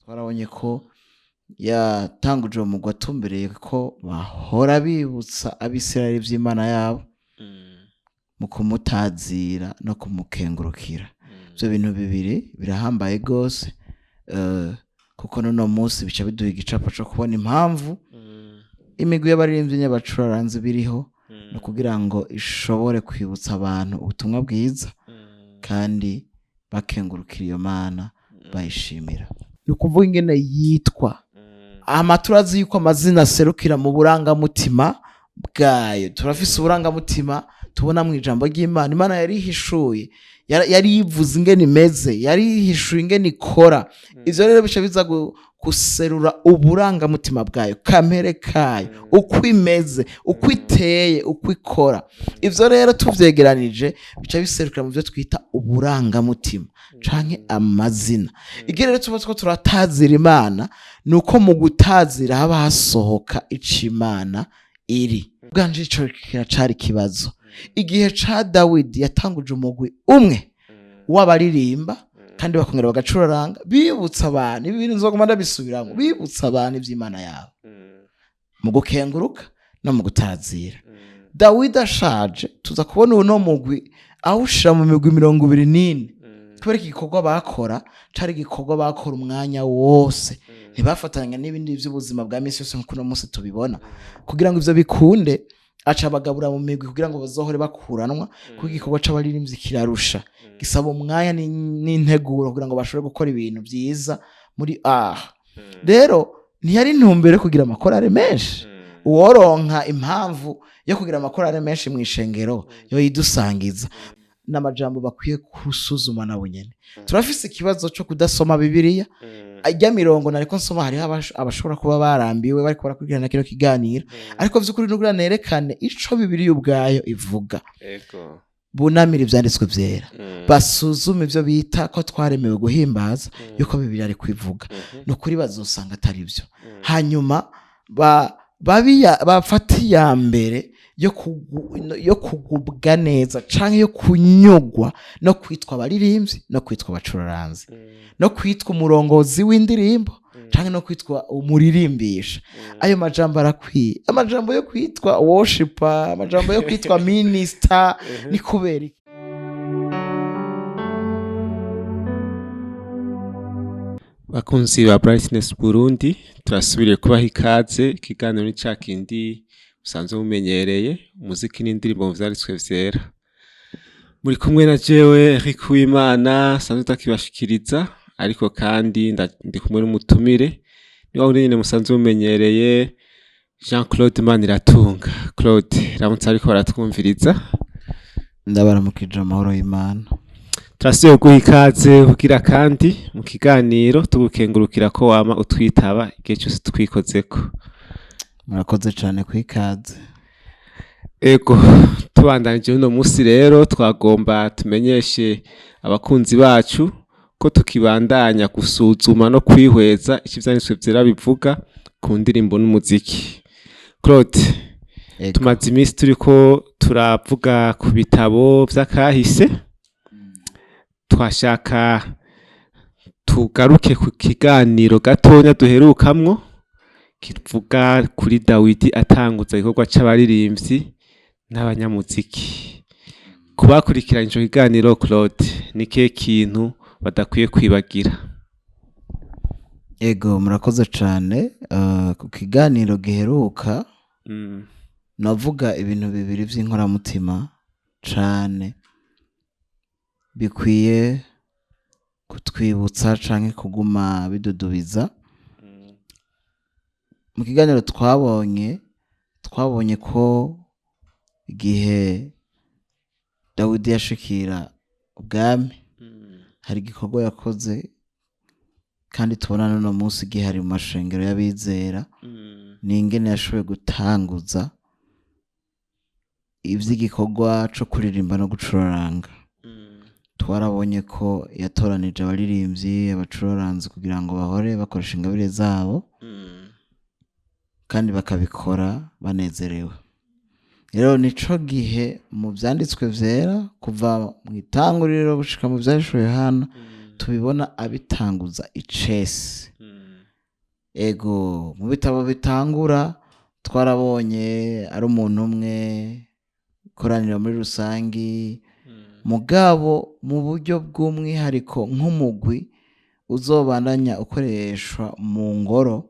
Twarabonye ko yatanguje uwo mugwi atumbereye ko bahora bibutsa Abisirayeli ivy'Imana yabo mu kumutazira no kumukengurukira. Ivyo bintu bibiri birahambaye gose, kuko n'uno munsi bica biduha igicapo co kubona impamvu imigwi y'abaririmbyi n'abacuraranzi biriho, no kugira ngo ishobore kwibutsa abantu ubutumwa bwiza kandi bakengurukira iyo Mana bayishimira. Ni ukuvuga ingene yitwa. Ama turazi yuko amazina aserukira mu burangamutima bwayo. Turafise uburangamutima tubona mu ijambo ry'Imana. Imana yarihishuye, yari yivuze ingene imeze, yari yihishuye ingene ikora. Ivyo rero bica biza guserura uburangamutima bwayo, kamere kayo, uko imeze, uko iteye, uko ikora. Ivyo rero tuvyegeranije bica biserukira mu byo twita uburangamutima canke amazina. Igihe rero tuba two turatazira Imana, ni uko mu gutazira haba hasohoka ico Imana iri. Ubwanje ico kiracari ikibazo. Igihe ca Dawidi yatanguje umugwi umwe w'abaririmba kandi bakongera bagacuraranga, bibutsa abantu ibi bintu nzoguma ndabisubiramwo, bibutsa abantu ivy'Imana yabo mu gukenguruka no mu gutazira. Dawidi ashaje tuza kubona uno mugwi awushira mu migwi 24, kubera iki gikorwa bakora cari igikorwa bakora umwanya wose, ntibafatanya n'ibindi vy'ubuzima bwa misi yose nkuko uno munsi tubibona. Kugira ngo ivyo bikunde, aca abagabura mu migwi kugira ngo bazohore bakuranwa, kuko igikorwa c'abaririmbyi kirarusha, gisaba umwanya n'integuro kugira ngo bashobore gukora ibintu vyiza muri aha. Rero ntiyari intumbero yo kugira amakorale menshi. Uworonka impamvu yo kugira amakorale menshi mw'ishengero yo yidusangiza n'amajambo bakwiye gusuzuma nabo nyene. Turafise ikibazo co kudasoma Bibiliya. Ajya mirongo nariko nsoma, hariho abashobora kuba barambiwe bariko barakurikirana kino kiganiro, ariko vy'ukuri nukugira nerekane ico Bibiliya ubwayo ivuga. Bunamira ivyanditswe vyera, basuzume ivyo bita ko twaremewe guhimbaza, yuko Bibiliya ari kwivuga. Ni ukuri bazosanga atari byo. Hanyuma bafata iya mbere yo kugubwa neza canke yo kunyugwa no kwitwa abaririmbyi, no kwitwa abacuraranzi, no kwitwa umurongozi w'indirimbo canke no kwitwa umuririmbisha. Ayo majambo arakwiye. Amajambo yo kwitwa worshiper, amajambo yo kwitwa minister, ni kubera iki? Bakunzi ba Brightness Burundi, turasubiriye kubaha ikaze. Ikiganiro ni ca kindi musanzwe mumenyereye, umuziki n'indirimbo mu vyanditswe vyera. Muri kumwe na jewe Eric Uwimana sanzwe ndakibashikiriza, ariko kandi ndi kumwe n'umutumire ni wa wundi nyene musanzwe mumenyereye, Jean Claude Maniratunga. Claude, ramutse ariko baratwumviriza. Ndabaramukije, amahoro y'Imana. Turasubiye guha ikaze kugira kandi mu kiganiro, tugukengurukira ko wama utwitaba igihe cyose twikozeko. Murakoze cane ku ikaze. Ego, tubandanije uno munsi rero twagomba tumenyeshe abakunzi bacu ko tukibandanya gusuzuma no kwihweza icyo ivyanditswe vyera bivuga ku ndirimbo n'umuziki. Claude, tumaze iminsi turiko turavuga ku bitabo vy'akahise, twashaka tugaruke ku kiganiro gatonya duherukamwo kivuga kuri Dawidi atanguza igikorwa c'abaririmbyi n'abanyamuziki. Ku bakurikiranye ico kiganiro, Claude, ni kihe kintu badakwiye kwibagira? Ego, murakoze cane. Ku kiganiro giheruka navuga ibintu bibiri vy'inkoramutima cane bikwiye kutwibutsa canke kuguma bidudubiza. Mu kiganiro twabonye ko igihe Dawidi yashikira ubwami hari igikorwa yakoze, kandi tubona n'uno munsi gihari mu mashengero y'abizera, ni ingene yashoboye gutanguza ivy'igikorwa co kuririmba no gucuraranga. Twarabonye ko yatoranije abaririmbyi, abacuraranzi kugira ngo bahore bakoresha ingabire zabo kandi bakabikora banezerewe. Rero nico gihe mu vyanditswe vyera kuva mu itanguriro gushika mu vyahishuriwe Yohana tubibona abitanguza icese. Ego, mu bitabo bitangura twarabonye ari umuntu umwe, ikoraniro muri rusangi, mugabo mu buryo bw'umwihariko nk'umugwi uzobandanya ukoreshwa mu ngoro,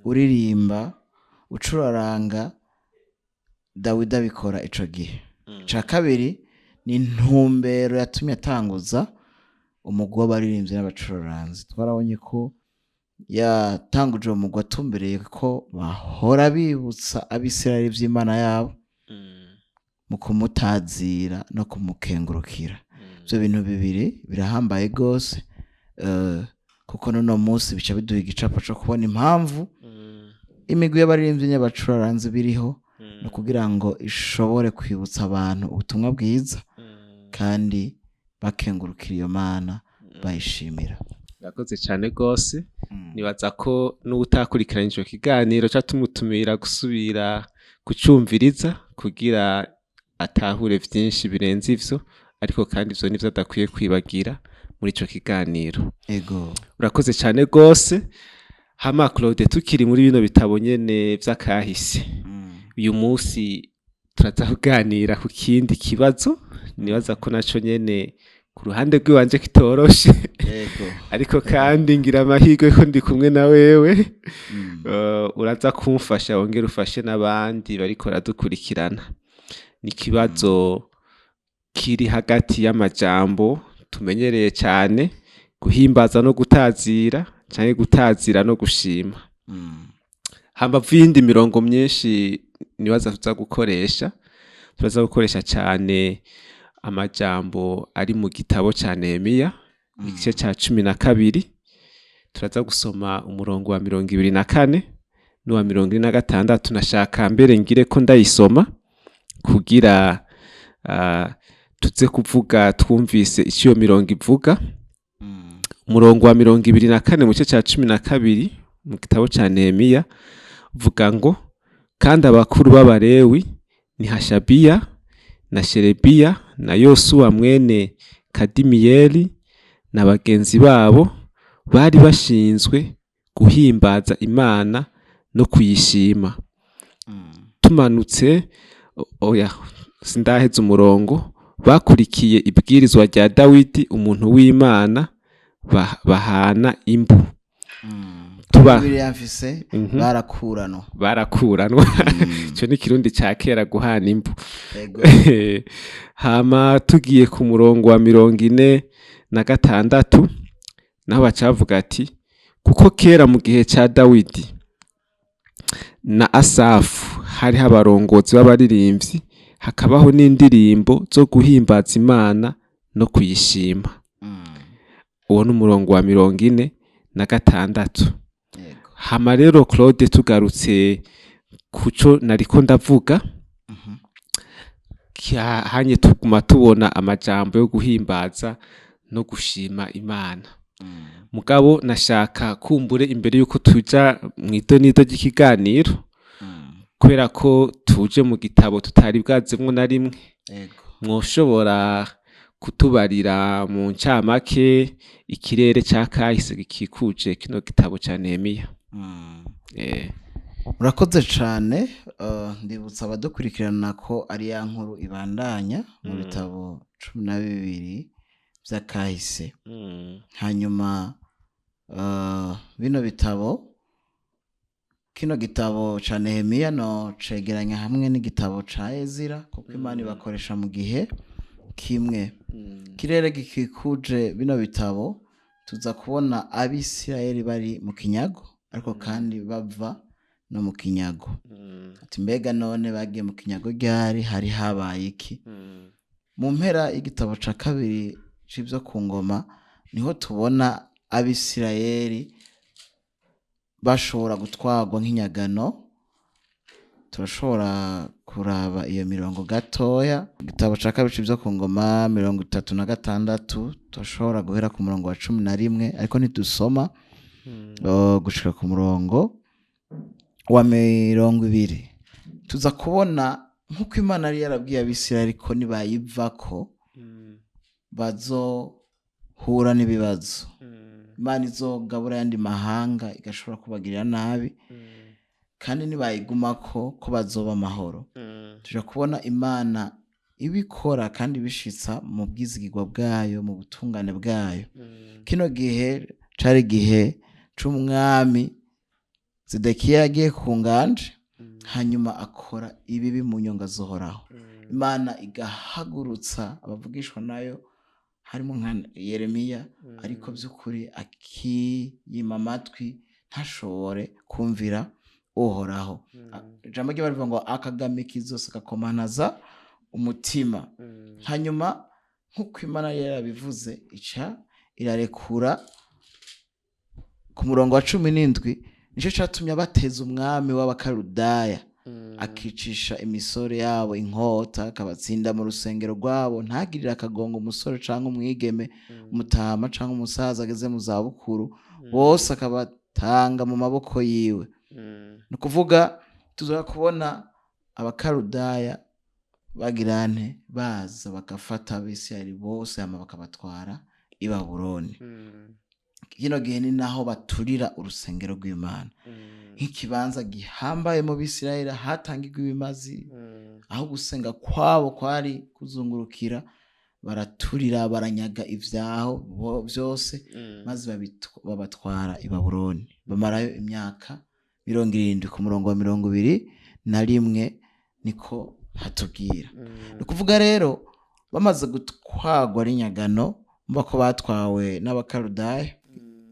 uririmba, ucuraranga, Dawidi abikora ico gihe. Ica kabiri ni intumbero yatumye atanguza umugwi w'abaririmbyi n'abacuraranzi. Twarabonye ko yatanguje uwo mugwi atumbereye ko bahora bibutsa Abisirayeli ivy'Imana yabo mu kumutazira no kumukengurukira. Ivyo bintu bibiri birahambaye gose, kuko n'uno munsi bica biduha igicapo co kubona impamvu imigwi y'abaririmbyi n'abacuraranzi biriho, ni ukugira ngo ishobore kwibutsa abantu ubutumwa bwiza kandi bakengurukira iyo Mana, bayishimira. Urakoze cyane rwose. Nibaza ko n'utakurikiranye ico kiganiro ca tumutumira gusubira kucumviriza kugira atahure vyinshi birenze ivyo, ariko kandi ivyo nivyo adakwiye kwibagira muri ico kiganiro. Ego. Urakoze cyane rwose. Hama Claude, tukiri muri bino bitabo nyene vy'akahise, uyu munsi turaza kuganira ku kindi kibazo nibaza ko naco nyene ku ruhande rw'iwanje kitoroshe. Ego. Ariko kandi ngira amahirwe ko ndi kumwe na wewe. Uraza kumfasha wongere ufashe n'abandi bariko baradukurikirana. Ni ikibazo kiri hagati y'amajambo tumenyereye cyane, guhimbaza no gutazira, canke gutazira no gushima. Hambavu y'indi mirongo myinshi nibaza tuza gukoresha, turaza gukoresha cyane amajambo ari mu gitabo ca Nehemiya, igice ca 12. Turaza gusoma umurongo wa 24 n'uwa 46. Nashaka mbere ngire ko ndayisoma kugira tuze kuvuga twumvise icyo iyo mirongo ivuga. Umurongo wa 24 mu gice ca 12 mu gitabo ca Nehemiya uvuga ngo: "Kandi abakuru b'Abalewi ni Hashabiya na Sherebiya na Yosuwa mwene Kadimiyeli na bagenzi babo, bari bashinzwe guhimbaza Imana no kuyishima." Tumanutse, oya, sindaheza umurongo. "Bakurikiye ibwirizwa rya Dawidi umuntu w'Imana, bahana imbu." Tuba Bibiliya mfise barakuranwa. Barakuranwa, ico ni Kirundi ca kera, guhana imbu. Ego. Hama tugiye ku murongo wa 46, naho bacavuga ati: "Kuko kera mu gihe ca Dawidi na Asafu hariho abarongozi b'abaririmbyi, hakabaho n'indirimbo zo guhimbaza Imana no kuyishima." Uwo ni umurongo wa 46. Ego. Hama rero Claude, tugarutse kuco nariko ndavuga, hanye tuguma tubona amajambo yo guhimbaza no gushima Imana. Mugabo nashaka kumbure imbere yuko tuja mw'idonido ry'ikiganiro, kubera ko tuje mu gitabo tutari bwazemwo na rimwe, Ego. mwoshobora kutubarira mu ncamake ikirere ca kahise gikikuje kino gitabo ca Nehemiya? Urakoze cane. Ndibutsa abadukurikirana ko ari ya nkuru ibandanya mu bitabo 12 vy'akahise. Hanyuma bino bitabo, kino gitabo ca Nehemiya no cegeranya hamwe n'igitabo ca Ezira, kuko Imana ibakoresha mu gihe kimwe. Kirere gikikuje bino bitabo, tuza kubona Abisirayeli bari mu kinyago, ariko kandi bava no mu kinyago. Ati: "Mbega none bagiye mu kinyago ryari? Hari habaye iki?" Mu mpera y'igitabo ca kabiri c'ivyo ku ngoma niho tubona Abisirayeli bashobora gutwarwa nk'inyagano. Turashobora kuraba iyo mirongo gatoya. Igitabo ca kabiri c'ivyo ku ngoma 36, turashobora guhera ku murongo wa 11, ariko ntidusoma, gushika ku murongo wa 20. Tuza kubona nk'uko Imana yari yarabwiye Abisirayeli ko nibayivako bazohura n'ibibazo. Imana izogabura ayandi mahanga igashobora kubagirira nabi, kandi nibayigumako ko bazoba amahoro. Tuja kubona Imana ibikora kandi ibishitsa mu bwizigirwa bwayo, mu butungane bwayo. Kino gihe cari igihe c'umwami Zedekiya yagiye ku nganje, hanyuma akora ibibi mu nyonga z'Uhoraho. Imana igahagurutsa abavugishwa nayo, harimo nka Yeremiya, ariko by'ukuri akiyima amatwi ntashobore kumvira Uhoraho. Ijambo rye barivuga ngo akagamika izosi akakomanaza umutima. Hanyuma nk'uko Imana yari yarabivuze, ica irarekura ku murongo wa 17, nicyo catumye abateza umwami w'Abakaludaya, akicisha imisore yabo inkota, akabatsinda mu rusengero rwabo, ntagirire akagongo umusore canke umwigeme, umutama canke umusaza ageze mu zabukuru, bose akabatanga mu maboko yiwe. Ni ukuvuga tuzoba kubona Abakaludaya bagirante baza bagafata Abisirayeli bose, hama bakabatwara i Babuloni. Kino gihe ni naho baturira urusengero rw'Imana, nk'ikibanza gihambaye mu Bisirayeli hatangirwa ibimazi, aho gusenga kwabo kwari kuzungurukira. Baraturira, baranyaga ivyaho byose, maze babatwara i Babuloni, bamarayo imyaka 70. Ku murongo wa 21 niko hatubwira. Ni ukuvuga rero bamaze gutwagwa ari nyagano, mba ko batwawe n'Abakaludaya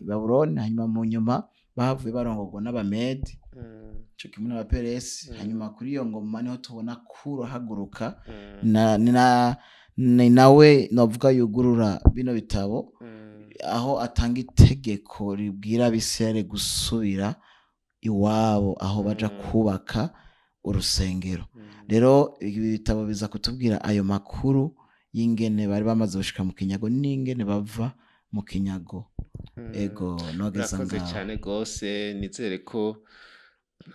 i Babuloni, hanyuma mu nyuma bahavuye barongorwa n'Abamedi co kimwe n'Abaperesi. Hanyuma kuri iyo ngoma niho tubona Kuro ahaguruka, ni nawe novuga yugurura bino bitabo, aho atanga itegeko ribwira Abisirayeli gusubira iwabo, aho baja kubaka urusengero. Rero ibi bitabo biza kutubwira ayo makuru y'ingene bari bamaze gushika mu kinyago n'ingene bava mu kinyago. Ego, nogeza Urakoze ngaho. cyane rwose. Nizere ko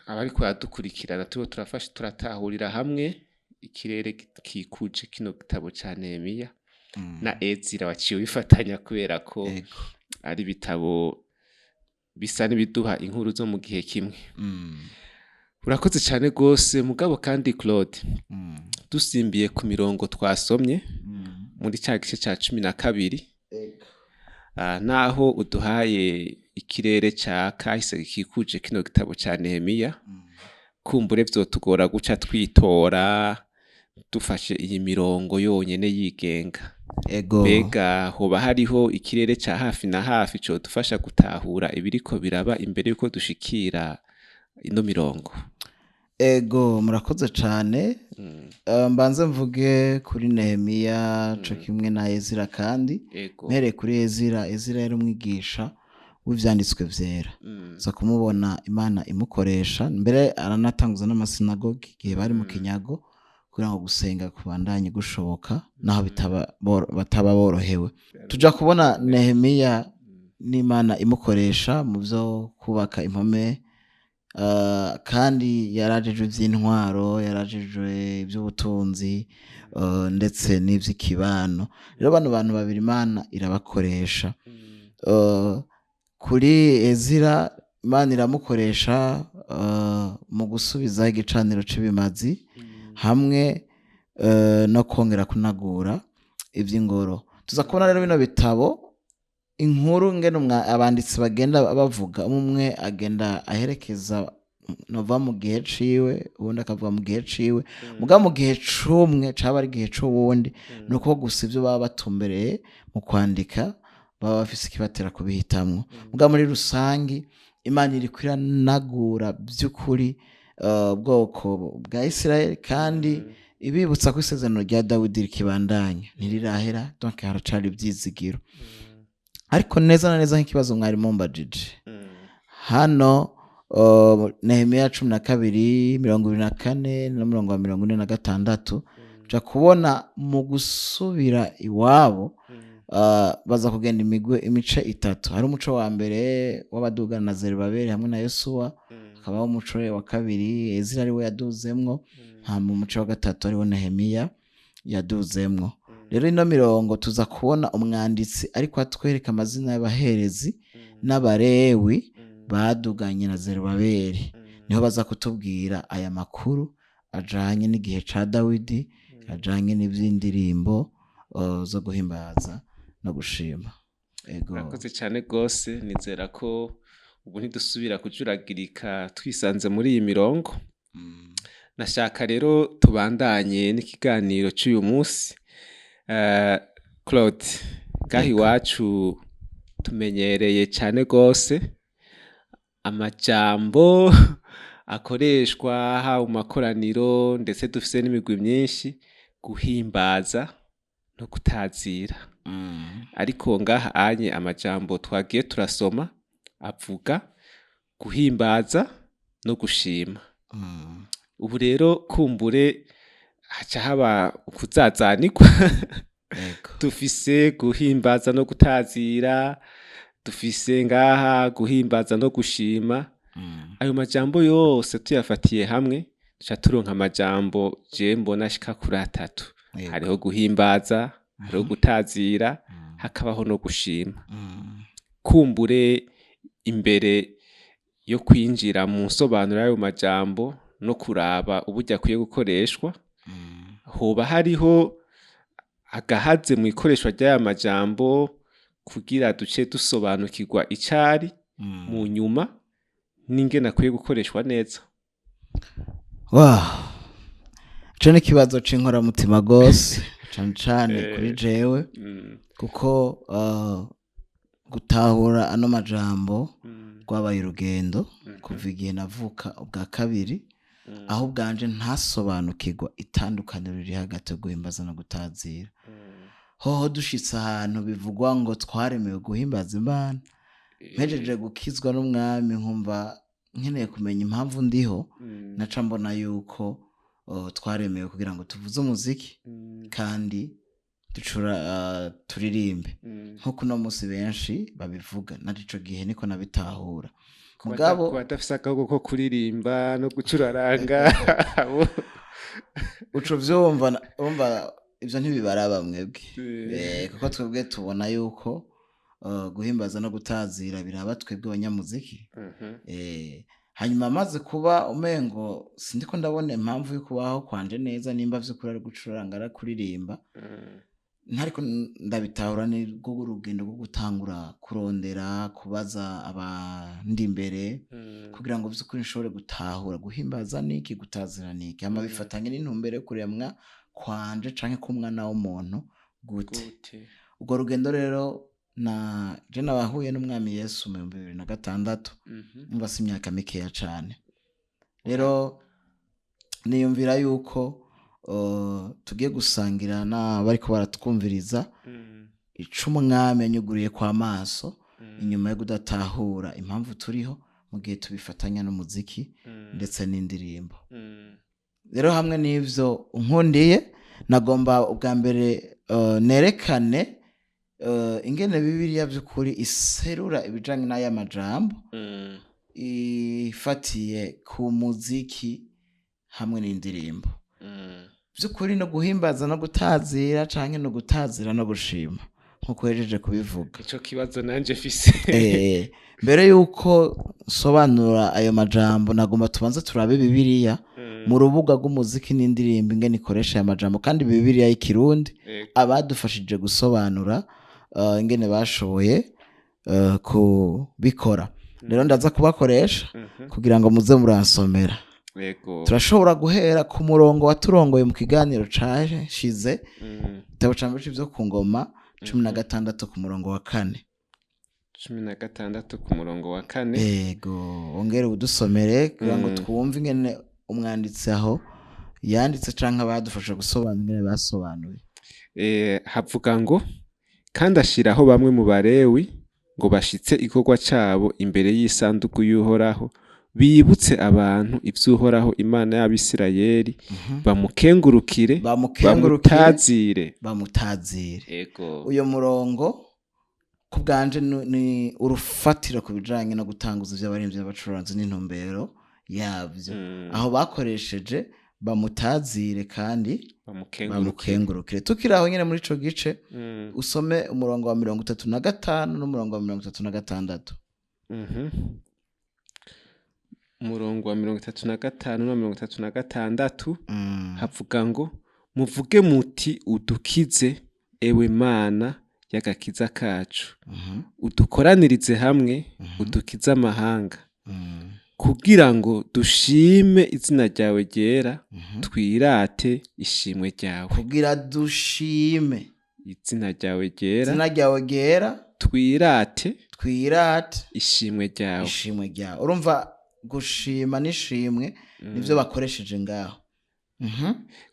abariko baradukurikirana turiko turafasha turatahurira hamwe ikirere kikuje kino gitabo ca Nehemiya na Ezira waciye ubifatanya, kubera ko ari ibitabo bisa n'ibiduha inkuru zo mu gihe kimwe. Urakoze cyane rwose. Mugabo kandi Claude, dusimbiye ku mirongo twasomye muri cya gice cya 12, naho uduhaye ikirere ca kahise gikikuje kino gitabo ca Nehemiya, kumbure vyotugora guca twitora dufashe iyi mirongo yonyene yigenga. Mbega hoba hariho ikirere ca hafi na hafi codufasha gutahura ibiriko biraba imbere yuko dushikira ino mirongo? Ego, murakoze cane. Mbanze mvuge kuri Nehemiya co kimwe na Ezira, kandi mpereye kuri Ezira. Ezira yari umwigisha w'ivyanditswe vyera. Za kumubona Imana imukoresha, mbere aranatanguza n'amasinagogi igihe bari mu kinyago, kugira ngo gusenga kubandanye gushoboka naho bataba borohewe. Tuja kubona Nehemiya n'Imana imukoresha mu vyo kubaka impome, kandi yarajejwe ivy'intwaro, yarajejwe ivy'ubutunzi, ndetse n'ivy'ikibano. Rero bano bantu babiri Imana irabakoresha. Kuri Ezira Imana iramukoresha mu gusubizaho igicaniro c'ibimazi, hamwe no kongera kunagura ivy'ingoro. Tuza kubona rero bino bitabo inkuru ngene abanditsi bagenda bavuga, umwe agenda aherekeza nova mu gihe ciwe, uwundi akavuga mu gihe ciwe, muga mu gihe c'umwe caba ari igihe c'uwundi. Nuko gusa ivyo baba batumbereye mu kwandika baba bafise ikibatera kubihitamwo. Muga muri rusangi Imana iriko iranagura by'ukuri ubwoko bwa Isirayeli, kandi ibibutsa ko isezerano rya Dawidi rikibandanya, ntirirahera, donc haracari ivyizigiro. Ariko neza na neza nk'ikibazo mwari mumbajije hano, Nehemiya 12 24 n'umurongo wa 46, tuja kubona mu gusubira iwabo, baza kugenda imigwe imice itatu. Hari umuco wa mbere w'abadugana na Zerubabeli hamwe na Yosuwa, hakabaho umuco wa kabiri Ezira ariwe yaduzemwo, hama umuco wa gatatu ariwo Nehemiya yaduzemwo. Rero ino mirongo tuza kubona umwanditsi ariko atwereka amazina y'abaherezi. N'Abarewi baduganye na Zerubabeli, niho baza kutubwira aya makuru ajanye n'igihe ca Dawidi, ajanye n'ivy'indirimbo zo guhimbaza no gushima. Ego. Murakoze cyane rwose. Nizera ko ubu ntidusubira kujuragirika twisanze muri iyi mirongo. Nashaka rero tubandanye n'ikiganiro cy'uyu munsi. Claude, ngaha iwacu tumenyereye cyane rwose amajambo akoreshwa haba mu makoraniro, ndetse dufise n'imigwi myinshi, guhimbaza no gutazira. Ariko ngaha anye amajambo twagiye turasoma avuga guhimbaza no gushima. Ubu rero kumbure haca haba ukuzazanirwa. Dufise guhimbaza no gutazira, dufise ngaha guhimbaza no gushima. Ayo majambo yose tuyafatiye hamwe, duca turonka amajambo je mbona ashika kuri atatu. Hariho guhimbaza, hariho gutazira, hakabaho no gushima. Kumbure imbere yo kwinjira mu nsobanuro y'ayo majambo no kuraba uburyo akwiye gukoreshwa, hoba hariho agahaze mu ikoreshwa ry'aya majambo kugira duce dusobanukirwa icari mu nyuma n'ingene akwiye gukoreshwa neza? Wow. Ico ni ikibazo c'inkoramutima gose, cane cane kuri jewe, kuko gutahura ano majambo rwabaye urugendo kuva igihe navuka ubwa kabiri, aho ubwanje ntasobanukirwa itandukaniro riri hagati yo guhimbaza no gutazira. Hoho dushitse ahantu bivugwa ngo twaremewe guhimbaza Imana, mpejeje gukizwa n'Umwami, nkumva nkeneye kumenya impamvu ndiho, naca mbona yuko twaremewe kugira ngo tuvuze umuziki kandi ducura, turirimbe, nkuko uno munsi benshi babivuga. Nari ico gihe niko nabitahura. Mugabo ku badafise agahugu ko kuririmba no gucuraranga abo. Uca uvyumva, urumva ivyo ntibibaraba mwebwe. Kuko twebwe tubona yuko guhimbaza no gutazira biraba twebwe abanyamuziki. Hanyuma amaze kuba umengo sindiko ndabona impamvu yo kubaho kwanje neza, nimba vy'ukuri ari gucuranga, ari kuririmba, ntariko ndabitahura, ni rwo urugendo rwo gutangura kurondera, kubaza abandi imbere, kugira ngo vy'ukuri nshobore gutahura guhimbaza niki, gutazira niki, hama bifatanye n'intumbero yo kuremwa kwanje canke k'umwana w'umuntu gute. Gute. Urwo rugendo rero na je nabahuye n'Umwami Yesu mu 2006. Umva, si imyaka mikeya cane. Rero niyumvira yuko tugiye gusangira n'abariko baratwumviriza ico Umwami yanyuguriye kw'amaso inyuma yo kudatahura impamvu turiho, mu gihe tubifatanya n'umuziki ndetse n'indirimbo. Rero hamwe n'ivyo unkundiye, nagomba ubwa mbere nerekane ingene Bibiliya vy'ukuri iserura ibijanye n'aya majambo ifatiye ku muziki hamwe n'indirimbo. Vy'ukuri no guhimbaza no gutazira, canke no gutazira no gushima, nkuko uhejeje kubivuga. Ico kibazo nanje mfise. Mbere yuko nsobanura ayo majambo, nagomba tubanze turabe Bibiliya mu rubuga rw'umuziki n'indirimbo ingene ikoresha aya majambo, kandi Bibiliya y'Ikirundi, abadufashije gusobanura ingene bashoboye kubikora. Rero ndaza kubakoresha kugira ngo muze muransomera. Turashobora guhera ku murongo waturongoye mu kiganiro cashize, igitabo ca mbere c'ivyo ku ngoma 16 ku murongo wa 4. 16 ku murongo wa 4. Ego, wongere udusomere kugira ngo twumve ingene umwanditsi aho yanditse canke abadufasha gusobanura ingene basobanuye. Havuga ngo: "Kandi ashiraho bamwe mu Barewi ngo bashitse igikorwa cabo imbere y'isanduku y'Uhoraho, bibutse abantu ivy'Uhoraho Imana y'Abisirayeli, bamukengurukire, bamukengurukire, bamutazire." Bamutazire. Ego. Uyo murongo ku bwanje ni urufatiro ku bijanye no gutanguza ivy'abarimvyi n'abacuranzi n'intumbero yavyo. Aho bakoresheje bamutazire kandi bamukengurukire. Bamukengurukire. Tukiri aho nyene muri ico gice, usome umurongo wa 35 n'umurongo wa 36. Umurongo wa 35 na 36 havuga ngo: "Muvuge muti: 'Udukize, ewe Mana y'agakiza kacu, udukoranirize hamwe, udukize amahanga, kugira ngo dushime izina ryawe ryera, twirate ishimwe ryawe.'" Kugira dushime izina ryawe ryera, izina ryawe ryera, twirate twirate ishimwe ryawe. Ishimwe ryawe. Urumva, gushima n'ishimwe nibyo bakoresheje ngaho.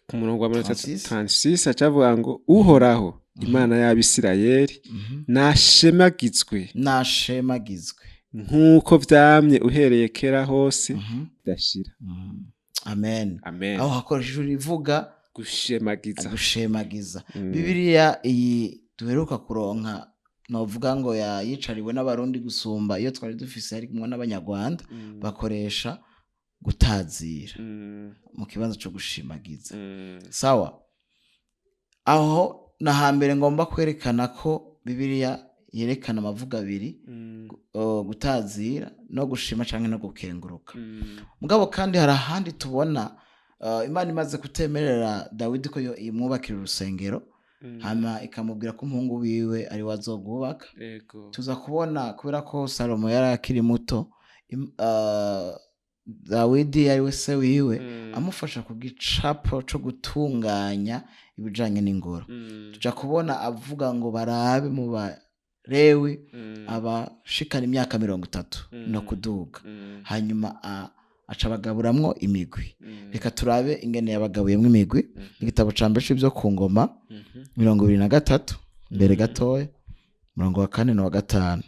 Ku murongo wa 30, 36. 36 acavuga ngo: "Uhoraho Imana y'Abisirayeli nashemagizwe nashemagizwe nk'uko vyamye uhereye kera hose bidashira." Amen. Amen. Aho hakoresheje rivuga gushemagiza. Gushemagiza. Bibiliya iyi duheruka kuronka, novuga ngo yayicariwe n'Abarundi gusumba iyo twari dufise harimwo n'Abanyarwanda, bakoresha gutazira mu kibanza co gushimagiza. Sawa, aho na hambere ngomba kwerekana ko Bibiliya yerekana amavuga abiri, gutazira no gushima canke no gukenguruka. Mugabo kandi hari ahandi tubona Imana imaze kutemerera Dawidi ko imwubakira urusengero, hama ikamubwira ko umuhungu wiwe ari we azogwubaka. Tuza kubona, kubera ko Salomo yari akiri muto, Dawidi ari we se wiwe amufasha ku gicapo co gutunganya ibijanye n'ingoro. Tuja kubona avuga ngo barabe mu Balewi abashikana imyaka 30 no kuduga, hanyuma aca abagaburamwo imigwi. Reka turabe ingene yabagabuyemwo imigwi. Igitabo ca mbere c'ivyo ku ngoma, 23, mbere gatoya, murongo wa kane n'uwa gatanu.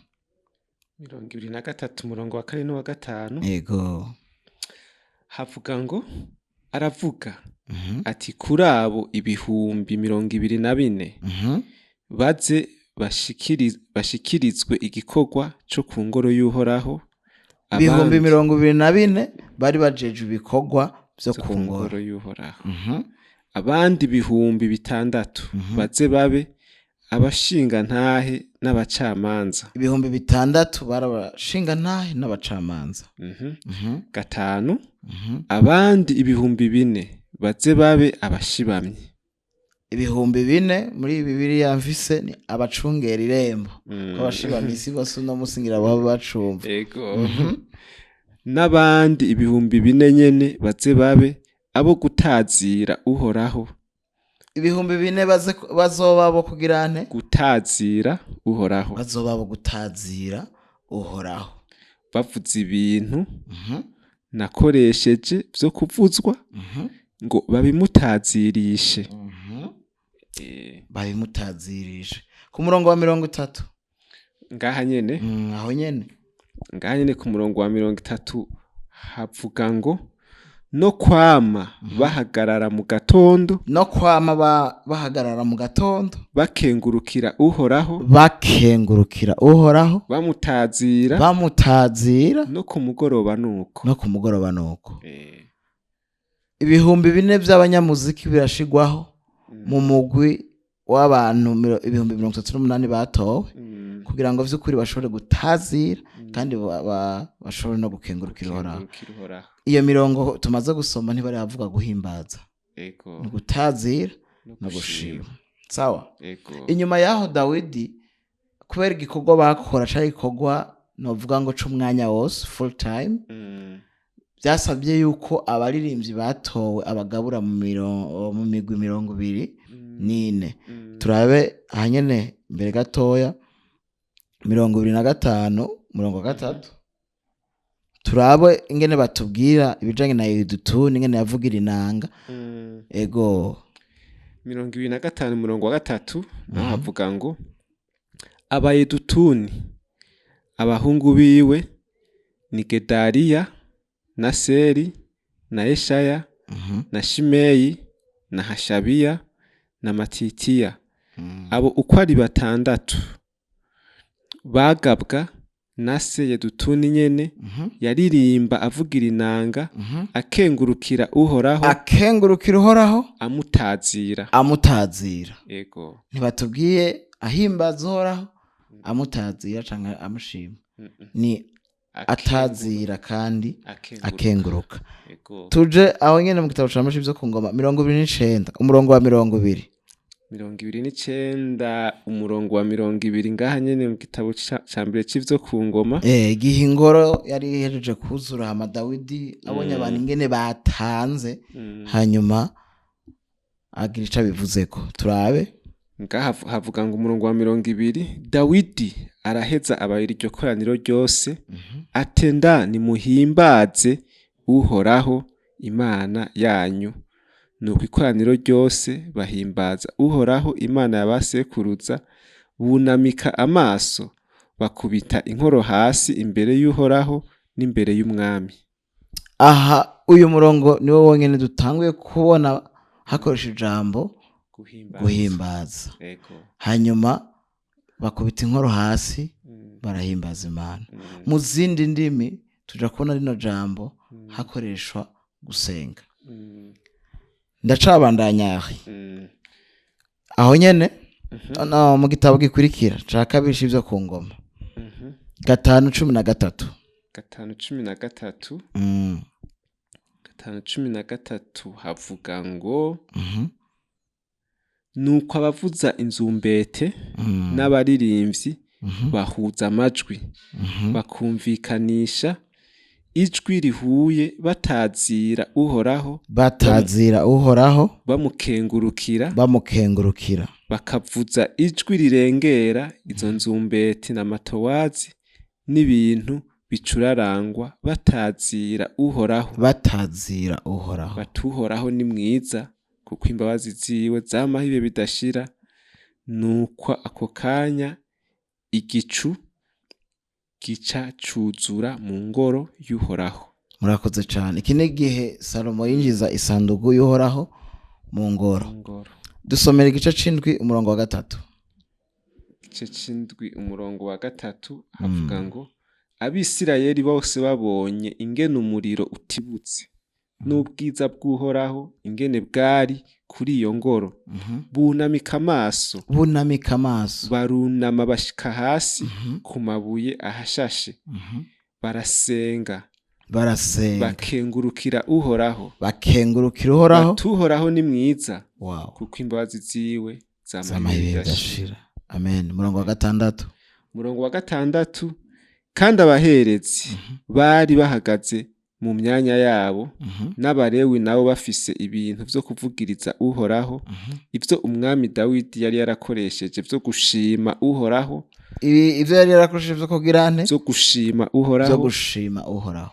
23, umurongo wa kane n'uwa gatanu. Yego. Havuga ngo: "Aravuga ati: 'Kuri abo 24,000 baze bashikirizwe igikorwa co ku ngoro y'Uhoraho,' Ibihumbi abandi 24 bari bajeje ibikorwa vyo vyo ku ngoro y'Uhoraho, abandi 6000 baze babe abashingantahe n'abacamanza.'" 6000 bari abashingantahe n'abacamanza. Gatanu: "Abandi 4000 baze babe abashibamyi." 4000 muri Bibiliya mfise ni abacungera irembo, ko abashibamyi si bose uno musi ngira baba bacumva. Ego. "N'abandi 4000 nyene baze babe abo gutazira Uhoraho." 4000 bazoba bo kugira nte? Gutazira Uhoraho. Bazoba bo gutazira Uhoraho bavuze ibintu nakoresheje vyo kuvuzwa, ngo babimutazirishe. Babimutazirishe. Ku murongo wa 30. Ngaha nyene? Aho nyene. Ngaha nyene ku murongo wa 30 havuga ngo: "No kwama bahagarara mu gatondo, No kwama bahagarara mu gatondo, bakengurukira Uhoraho, bakengurukira Uhoraho, bamutazira, bamutazira, no ku mugoroba nuko." No ku mugoroba nuko. 4000 by'abanyamuziki birashigwaho mu mugwi w'abantu 38,000 batowe, kugira ngo vy'ukuri bashobore gutazira kandi bashobore no gukengurukira Uhoraho. Kengurukira Uhoraho. Iyo mirongo tumaze gusoma ntibari bavuga guhimbaza, Ego. ni gutazira no no gushima. Sawa. Ego. Inyuma y'aho, Dawidi, kubera igikorwa bakora cari igikorwa novuga ngo c'umwanya wose, full time, byasabye yuko abaririmbyi batowe abagabura mu migwi 24. Turabe ahanyene mbere gatoya, 25, murongo wa gatatu, turabe ingene batubwira ibijanye na Yedutuni, ingene yavugira inanga. Ego. 25, umurongo wa gatatu, naho havuga ngo: "Abayedutuni, abahungu biwe ni Gedaliya na Seri na Eshaya na Shimeyi na Hashabiya na Matitiya, abo uko ari batandatu bagabwa na se Yedutuni nyene, yaririmba avugira inanga, akengurukira Uhoraho, akengurukira Uhoraho, amutazira." Amutazira. Ego. Ntibatubwiye ahimbaza Uhoraho, amutazira canke amushima. Ni Atazira kandi akenguruka. Akenguruka. Ego. Tuje aho nyene mu gitabo ca Mose vyo ku ngoma, 29, umurongo wa 20. 29, umurongo wa 20, ngaha nyene mu gitabo ca mbere c'ivyo ku ngoma. Igihe ingoro yari ihejeje kuzura, hama Dawidi abonye abantu ingene batanze, hanyuma agira ico abivuzeko, turabe. Ngaha havuga ngo umurongo wa 20: Dawidi araheza abarira iryo koraniro ryose, atenda: "Nimuhimbaze Uhoraho Imana yanyu." Nuko ikoraniro ryose bahimbaza Uhoraho Imana ya basekuruza, bunamika amaso, bakubita inkoro hasi imbere y'Uhoraho n'imbere y'umwami. Aha uyu murongo niwo wonyene dutanguye kubona hakoresha ijambo guhimbaza. Guhimbaza. Ego. Hanyuma bakubita inkoro hasi, barahimbaza Imana. Mu zindi ndimi tuja kubona rino jambo hakoreshwa gusenga. Ndacabandanya aho aho nyene no, mu gitabo gikurikira ca kabiri c'ivyo ku ngoma, 5:13. 5:13. 5:13 havuga ngo: Nuko abavuza inzumbete n'abaririmbyi bahuza amajwi, bakumvikanisha ijwi rihuye, batazira Uhoraho, batazira Uhoraho, bamukengurukira, bamukengurukira, bakavuza ijwi rirengera izo nzumbeti n'amatowazi n'ibintu bicurarangwa, batazira Uhoraho, batazira Uhoraho, bati: "Uhoraho ni mwiza, kuko imbabazi ziwe zamaho ibihe bidashira." Nuko ako kanya igicu gica cuzura mu ngoro y'Uhoraho. Murakoze cyane. Iki ni igihe Salomo yinjiza isanduku y'Uhoraho mu ngoro. Ngoro. Dusomera igice c'indwi, umurongo wa 3. Igice c'indwi, umurongo wa 3, havuga ngo: Abisirayeli bose babonye ingene umuriro utibutse n'ubwiza bw'Uhoraho ingene bwari kuri iyo ngoro, bunamika amaso, bunamika amaso, barunama bashika hasi ku mabuye ahashashe, barasenga, barasenga, bakengurukira Uhoraho, bakengurukira Uhoraho, bati: "Uhoraho ni mwiza, kuko imbabazi ziwe zamaho zamaho ibihe ibihe bidashira." bidashira. Amen. Umurongo wa 6. Umurongo wa 6: Kandi abaherezi bari bahagaze mu myanya yabo, n'Abarewi nabo bafise ibintu vyo kuvugiriza Uhoraho, ivyo umwami Dawidi yari yarakoresheje vyo gushima Uhoraho. Ibi ivyo yari yarakoresheje vyo kugira nte? Vyo gushima Vyo Uhoraho. gushima Uhoraho.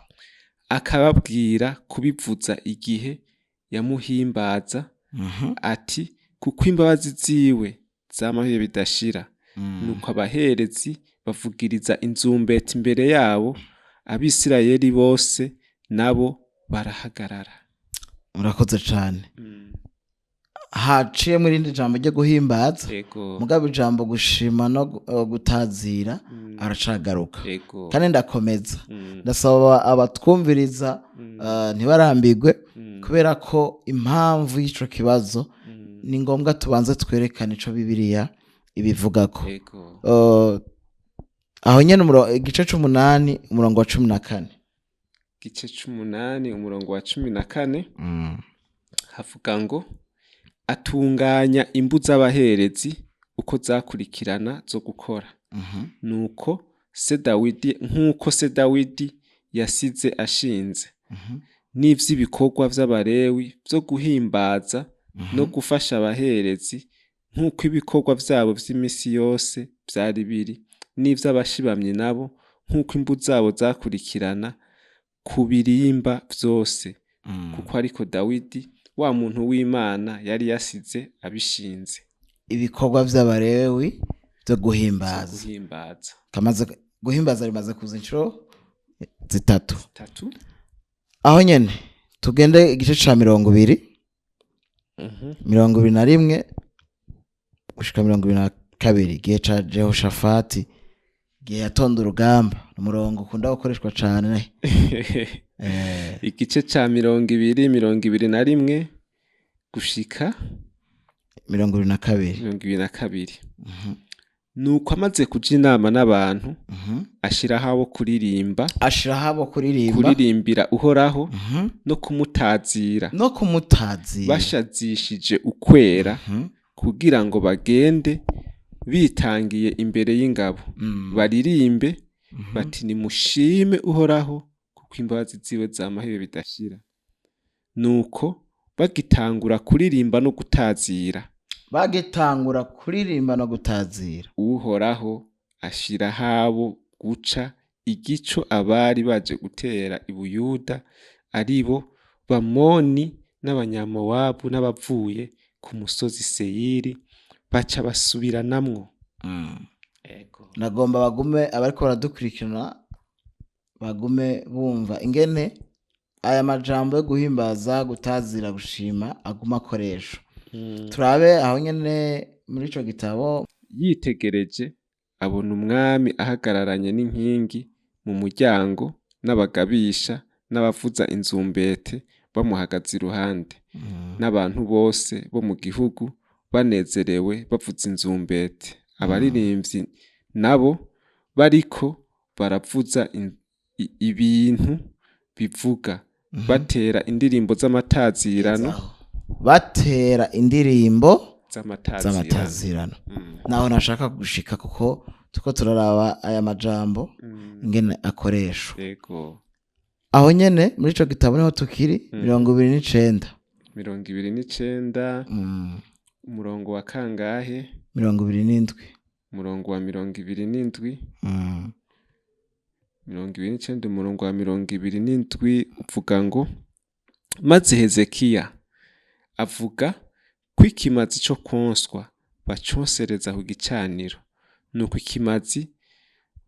Akababwira kubivuza igihe yamuhimbaza, ati: "Kuko imbabazi ziwe zamaho ibihe bidashira." Nuko abaherezi bavugiriza inzumbeti imbere yabo, Abisirayeli bose nabo barahagarara. Murakoze cane. Haciyemo irindi jambo ryo guhimbaza. Ego. Mugabo ijambo gushima no gutazira aracagaruka. Ego. Kandi ndakomeza ndasaba abatwumviriza ntibarambirwe, kubera ko impamvu y'ico kibazo ni ngombwa tubanze twerekane ico Bibiliya ibivugako. Ego. Aho nyene igice c'umunani, umurongo wa 14. Igice c'umunani, umurongo wa 14, havuga ngo: Atunganya imbu z'abaherezi uko zakurikirana zo gukora, nuko se Dawidi, nk'uko se Dawidi yasize ashinze, n'ivy'ibikorwa vy'Abarewi vyo guhimbaza no gufasha abaherezi, nk'uko ibikorwa vyabo vy'imisi yose vyari biri, n'ivy'abashibamyi nabo nk'uko imbu zabo zakurikirana ku birimba vyose, kuko ariko Dawidi wa muntu w'Imana yari yasize abishinze. Ibikorwa vy'Abarewi vyo vyo guhimbaza. Guhimbaza. Kamaze guhimbaza rimaze kuza inshuro zitatu. Tatu. Aho nyene tugende igice ca 20, 21 gushika 22, igihe ca Jehoshafati, igihe yatonda urugamba. Umurongo ukunda gukoreshwa cane. Igice ca 20, 21 gushika 22. 22. Nuko amaze kuja inama n'abantu, ashiraho abo kuririmba, Ashiraho abo kuririmba, kuririmbira Uhoraho no kumutazira, no kumutazira, bashazishije ukwera, kugira ngo bagende bitangiye imbere y'ingabo, baririmbe bati: "Nimushime Uhoraho, kuko imbabazi ziwe zamaho ibihe bidashira." Nuko bagitangura kuririmba no gutazira, Bagitangura kuririmba no gutazira, Uhoraho ashiraho abo guca igico abari baje gutera i Buyuda, aribo Bamoni n'Abanyamowabu n'abavuye ku musozi Seyiri, baca basubiranamwo. Ego. Nagomba bagume, abariko baradukurikirana bagume bumva ingene aya majambo yo guhimbaza, gutazira, gushima aguma akoreshwa. Turabe aho nyene muri ico gitabo. Yitegereje abona umwami ahagararanye n'inkingi mu muryango, n'abagabisha n'abavuza inzumbete bamuhagaze iruhande, n'abantu bose bo mu gihugu banezerewe bavuza inzumbete, abaririmbyi nabo bariko baravuza ibintu bivuga, batera indirimbo z'amatazirano. Batera indirimbo z'amatazirano. Z'amatazirano. Naho nashaka gushika, kuko tuko turaraba aya majambo ingene akoreshwa. Aho nyene muri ico gitabo niho tukiri, 29. 29. Umurongo wa kangahe? 27. Umurongo wa 27. 29, umurongo wa 27 uvuga ngo: "Maze Hezekiya avuga ko ikimazi co kwonswa baconsereza ku gicaniro. Nuko ikimazi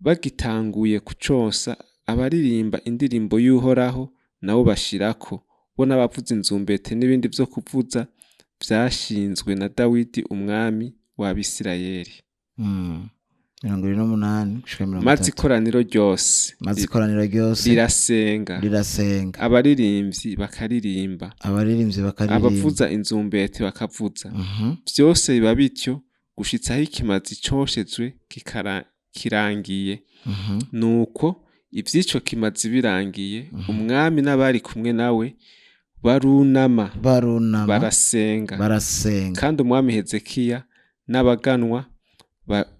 bagitanguye kuconsa, abaririmba indirimbo y'Uhoraho nabo bashirako, bo n'abavuza inzumbete n'ibindi vyo kuvuza vyashinzwe na Dawidi umwami w'Abisirayeli." 28 gushika mirongo Maze itatu. ikoraniro ryose Maze ikoraniro ryose rirasenga, rirasenga, abaririmbyi bakaririmba, abaririmbyi bakaririmba, abavuza inzumbete bakavuza. Vyose biba bityo gushitsa aho ikimazi coshejwe kirangiye. Nuko ivy'ico kimazi birangiye, umwami n'abari kumwe nawe barunama, barunama, barasenga. Barasenga. Kandi umwami Hezekiya n'abaganwa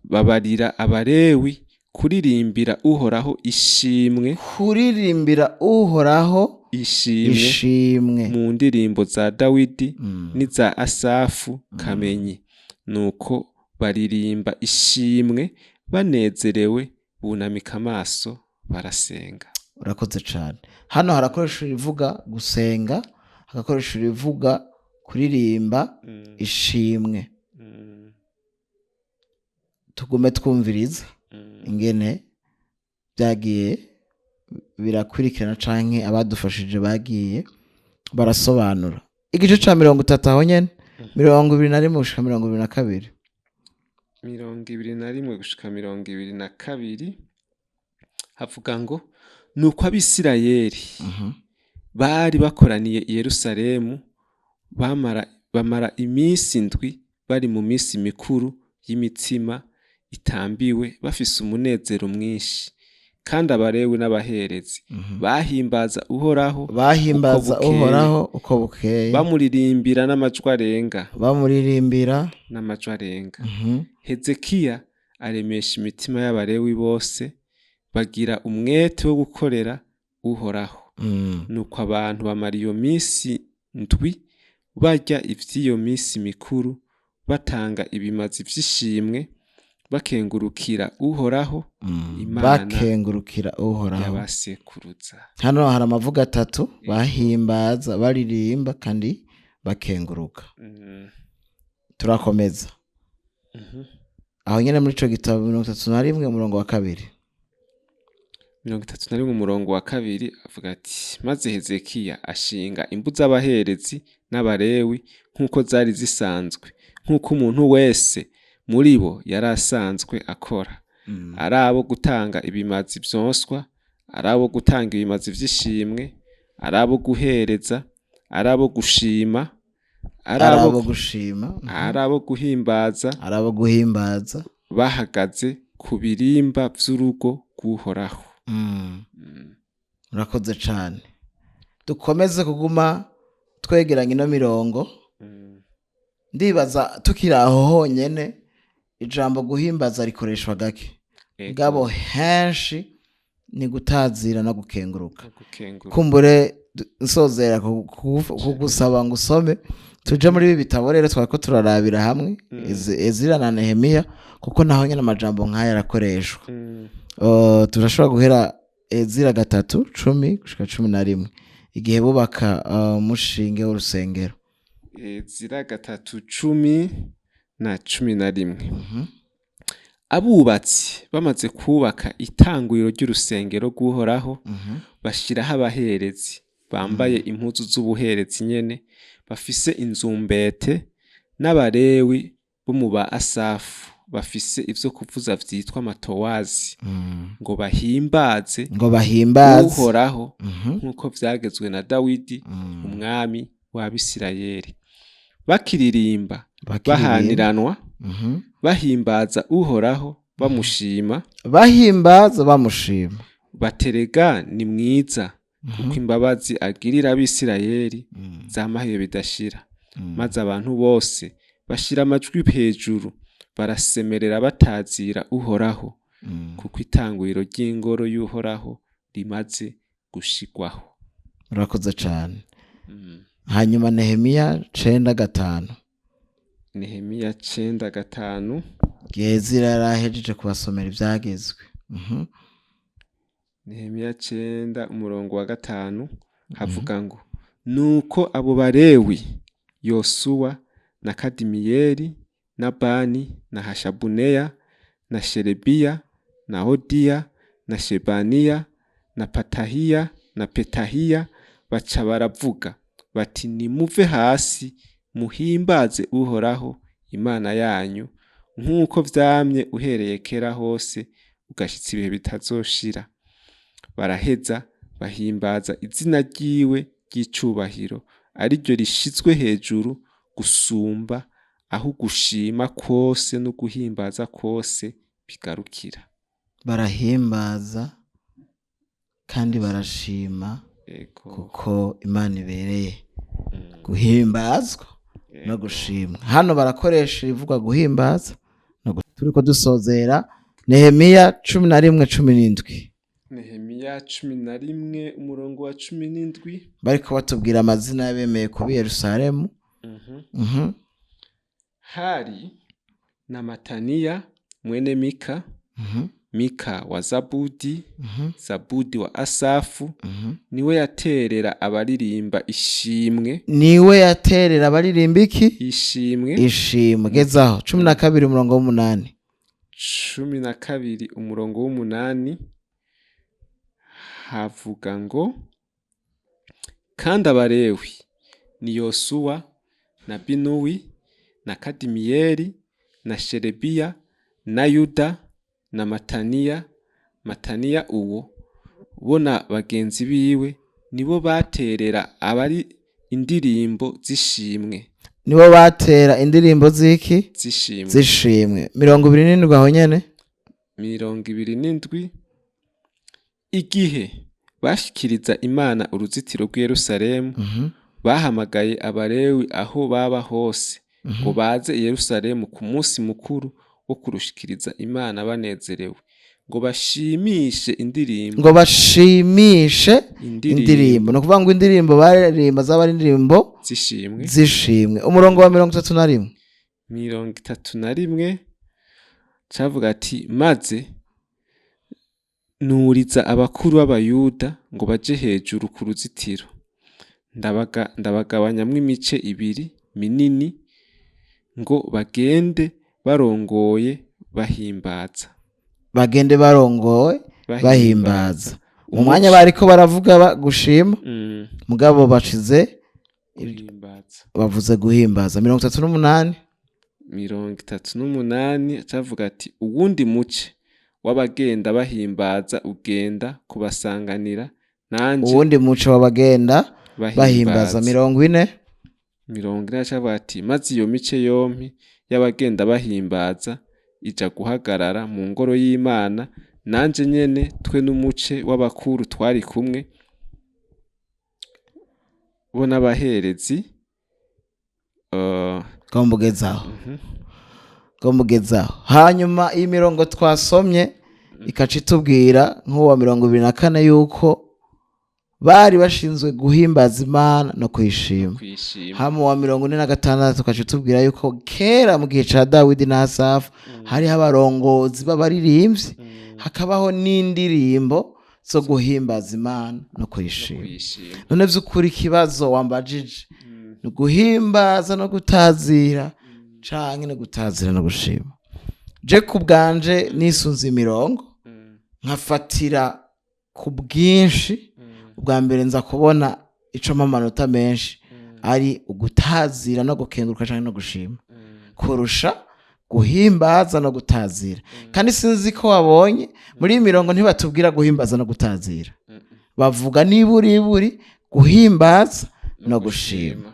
babarira Abarewi kuririmbira Uhoraho ishimwe, Kuririmbira Uhoraho ishimwe, ishimwe, mu ndirimbo za Dawidi n'iza Asafu kamenyi. Nuko baririmba ishimwe banezerewe, bunamika amaso barasenga. Urakoze cane. Hano harakoresha irivuga gusenga, hagakoresha irivuga kuririmba ishimwe. Tugume twumviriza ingene byagiye birakurikirana canke abadufashije bagiye barasobanura. Igice ca 30, aho nyene, 21 gushika 22. 21 gushika 22 havuga ngo: "Nuko Abisirayeli bari bakoraniye i Yerusalemu bamara iminsi 7 bari mu minsi mikuru y'imitsima itambiwe, bafise umunezero mwinshi. Kandi Abarewi n'abaherezi bahimbaza Uhoraho Bahimbaza uko bukeye, Uhoraho uko bukeye, bamuririmbira n'amajwi arenga, bamuririmbira n'amajwi arenga. Hezekiya aremesha imitima y'Abarewi bose, bagira umwete wo gukorera Uhoraho. Nuko abantu bamara iyo minsi 7 barya ivy'iyo minsi mikuru, batanga ibimazi vy'ishimwe, bakengurukira Uhoraho, Imana Bakengurukira Uhoraho y'abasekuruza." Hano hari amavuga atatu: bahimbaza, baririmba kandi bakenguruka. Turakomeza aho nyene muri ico gitabo, 31, umurongo wa 2. 31, umurongo wa 2 avuga ati: "Maze Hezekiya ashinga imbu z'abaherezi n'Abarewi nk'uko zari zisanzwe, nk'uko umuntu wese muri bo yari asanzwe akora, ari abo gutanga ibimazi vyonswa, ari abo gutanga ibimazi vy'ishimwe, ari abo guhereza, ari abo gushima, ari ari abo abo gushima, ari abo guhimbaza, ari abo guhimbaza." Bahagaze ku birimba vy'urugo rw'Uhoraho. Murakoze cane. Dukomeze kuguma twegeranya ino mirongo. Ndibaza tukiri aho honyene, ijambo guhimbaza rikoreshwa gake, mugabo henshi ni gutazira no gukenguruka. Gukenguruka. Kumbure nsozera kugusaba ngo usome, tuje muri ibi bitabo rero twariko turarabira hamwe, Ezira na Nehemiya, kuko naho nyene amajambo nk'aya arakoreshwa. Turashobora guhera Ezira 3:10 gushika 11, igihe bubaka umushinge w'urusengero. Ezira 3:10 na 11. Abubatsi bamaze kubaka itanguriro ry'urusengero rw'Uhoraho, bashiraho abaherezi bambaye impuzu z'ubuherezi nyene, bafise inzumbete, n'Abarewi bo mu ba Asafu bafise ivyo kuvuza vyitwa amatowazi, ngo bahimbaze ngo bahimbaze Uhoraho, nk'uko vyagezwe na Dawidi, umwami w'Abisirayeli. Bakiririmba, Bakiririmba. bahaniranwa, bahimbaza Uhoraho bamushima, bahimbaza bamushima, baterega ni mwiza, kuko imbabazi agirira Abisirayeli zamahiye bidashira. Maze abantu bose bashira amajwi hejuru, barasemerera batazira Uhoraho, kuko itanguriro ry'ingoro y'Uhoraho rimaze gushigwaho. Urakoze cane. Hanyuma Nehemiya 9:5. Nehemiya 9:5. Ezira yarahejeje kubasomera ivyagezwe. Nehemiya 9 umurongo wa 5 havuga ngo: "Nuko abo Barewi, Yosuwa na Kadimiyeli na Bani na Hashabuneya na Sherebiya na Hodiya na Shebaniya na Patahiya na Petahiya, baca baravuga bati: 'Nimuve hasi muhimbaze Uhoraho Imana yanyu, nk'uko vyamye uhereye kera hose ugashitsa ibihe bitazoshira.' Baraheza bahimbaza izina ryiwe ry'icubahiro, ariryo rishizwe hejuru gusumba aho ugushima kwose no guhimbaza kwose bigarukira.'" Barahimbaza kandi barashima, kuko Imana ibereye guhimbazwa no gushimwa. Hano barakoresha ivugwa guhimbaza turiko dusozera Nehemiya 11:17. Nehemiya 11 umurongo wa 17. Bariko batubwira amazina y'abemeye kuba i Yerusalemu. Hari na Mataniya mwene Mika, Mika wa Zabudi, Zabudi wa Asafu, niwe yaterera abaririmba ishimwe. Niwe yaterera abaririmba iki? Ishimwe. Ishimwe. Gezaho 12 umurongo w'umunani. 12 umurongo w'umunani havuga ngo: "Kandi Abarewi ni Yosuwa na Binuwi na Kadimiyeli na Sherebiya na Yuda na Mataniya. Mataniya uwo bo na bagenzi biwe nibo baterera abari indirimbo z'ishimwe." Nibo batera indirimbo z'iki? Z'ishimwe. Z'ishimwe. 27 aho nyene. 27: "Igihe bashikiriza Imana uruzitiro rw'i Yerusalemu, bahamagaye Abarewi aho baba hose ngo baze i Yerusalemu ku munsi mukuru wo kurushikiriza Imana banezerewe, ngo bashimishe indirimbo." Ngo bashimishe indirimbo. Indirimbo, ni ukuvuga ngo indirimbo baririmba zaba ari indirimbo z'ishimwe. Z'ishimwe. Umurongo wa 31. 31 cavuga ati: "Maze nuriza abakuru b'Abayuda ngo baje hejuru ku ruzitiro, ndabagabanyamwo imice ibiri minini ngo bagende barongoye bahimbaza." Bagende barongowe bahimbaza. Mu mwanya bariko baravuga gushima, mugabo bashize guhimbaza. Bavuze guhimbaza. 38. 38 cavuga ati: "Uwundi muce w'abagenda bahimbaza ugenda kubasanganira, nanje Uwundi muco w'abagenda bahimbaza. 40. 40 cavuga ati: "Maze iyo mice yompi y'abagenda bahimbaza ija guhagarara mu ngoro y'Imana, nanje nyene twe n'umuce w'abakuru twari kumwe, bo n'abaherezi. Gomugezaho, gomugezaho. Hanyuma iyi mirongo twasomye ikaca itubwira nk'uwa 24 yuko bari bashinzwe guhimbaza Imana no kuyishima. Kwishima. Hama uwa 46 ukaca utubwira yuko kera mu gihe ca Dawidi na Asafu hariho abarongozi b'abaririmbyi, hakabaho n'indirimbo zo guhimbaza Imana no kuyishima. Kwishima. None vy'ukuri ikibazo wambajije ni guhimbaza no gutazira canke no gutazira no gushima? Je ku bwanje nisunze imirongo, nkafatira ku bwinshi, ubwa mbere nza kubona ico mpa amanota menshi ari ugutazira no gukenguruka canke no gushima kurusha guhimbaza no gutazira. Kandi sinzi ko wabonye, muri iyi mirongo ntibatubwira guhimbaza no gutazira, bavuga niburiburi guhimbaza no gushima.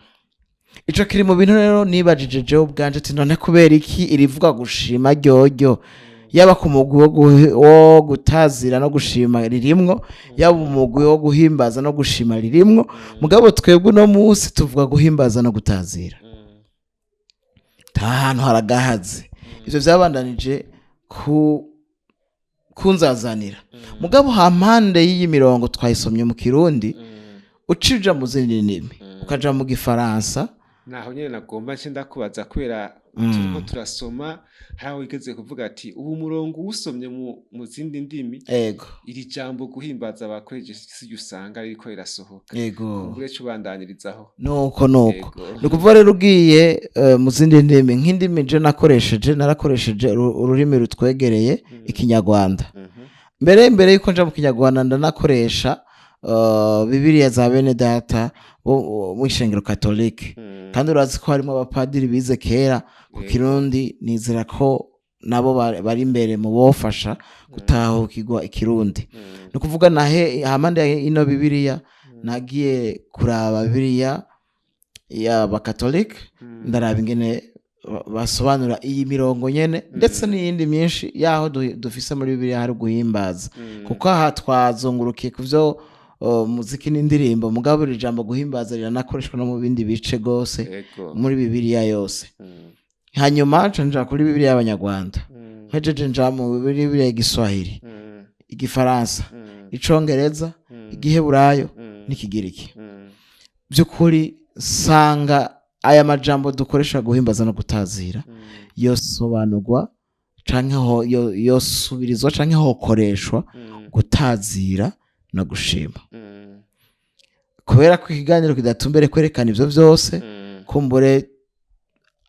Ico kiri mu bintu rero nibajije jewe ubwanje ati: none kubera iki irivuga gushima ryoryo, yaba ku mugwi wo gutazira no gushima ririmwo, yaba umugwi wo guhimbaza no gushima ririmwo, mugabo twebwe uno munsi tuvuga guhimbaza no gutazira? Nta hantu haragahaze. Ivyo vyabandanije ku kunzazanira. Mugabo hampande y'iyi mirongo twayisomye mu Kirundi, ucija mu zindi ndimi, ukaja mu Gifaransa. Naho nyene nagomba nce ndakubaza, kubera turiko turasoma, hari aho wigeze kuvuga ati ubu murongo uwusomye mu zindi ndimi, iri jambo guhimbaza bakoresheje si usanga ririko rirasohoka. Kumbure cubandanirizaho. Nuko nuko. Ni ukuvuga rero ugiye mu zindi ndimi, nk'indimi je nakoresheje, narakoresheje ururimi rutwegereye, Ikinyarwanda. Mbere yuko nja mu Kinyarwanda, ndanakoresha Bibiliya za bene data bo mu ishengero Katolike. Kandi urazi ko harimo abapadiri bize kera ku Kirundi, nizera ko nabo bari imbere mu bofasha gutahukirwa Ikirundi. Ni ukuvuga nahe hampande ya ino Bibiliya, nagiye kuraba Bibiliya y'Abakatolike, ndaraba ingene basobanura iyi mirongo nyene, ndetse n'iyindi myinshi yaho dufise muri Bibiliya hari guhimbaza. Kuko aha twazungurukiye ku vyo muziki n'indirimbo, mugabo iri jambo guhimbaza riranakoreshwa no mu bindi bice gose muri Bibiliya yose. Hanyuma nca nja kuri Bibiliya y'Abanyarwanda, mpejeje nja mu Bibiliya y'Igiswahili, Igifaransa, Icongereza, Igiheburayo n'Ikigiriki. By'ukuri sanga aya majambo dukoresha guhimbaza no gutazira yosobanurwa canke yosubirizwa canke hokoreshwa gutazira no gushima. Kubera ko ikiganiro kidatumbere kwerekana ivyo vyose, kumbure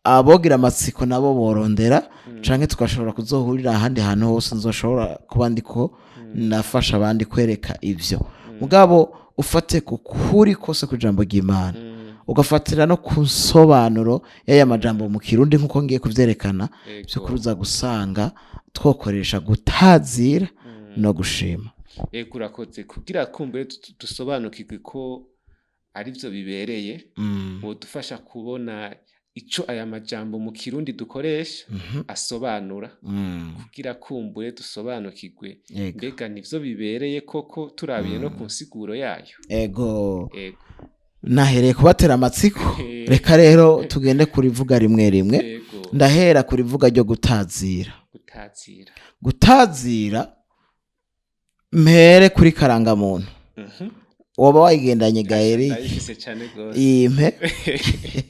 abogira amatsiko nabo borondera, canke tugashobora kuzohurira ahandi hantu hose nzoshobora kuba ndiko nafasha abandi kwereka ivyo. Mugabo ufate ku kuri kose ku ijambo ry'Imana, ugafatira no ku nsobanuro y'aya majambo mu Kirundi nk'uko ngiye kuvyerekana, vy'ukuri uza gusanga twokoresha gutazira no gushima. Ego, urakoze. Kugira kumbure dusobanukirwe ko arivyo bibereye, wodufasha kubona ico aya majambo mu Kirundi dukoresha asobanura, kugira kumbure dusobanukirwe mbega nivyo bibereye koko, turabiye no ku nsiguro yayo. Ego. Ego. Nahereye kubatera amatsiko, reka rero tugende kurivuga rimwe rimwe. Ndahera kurivuga ryo gutazira. Gutazira. Gutazira, mpere kuri karangamuntu. Woba wayigendanye ga Eric? Ndayifise cane gose. Impe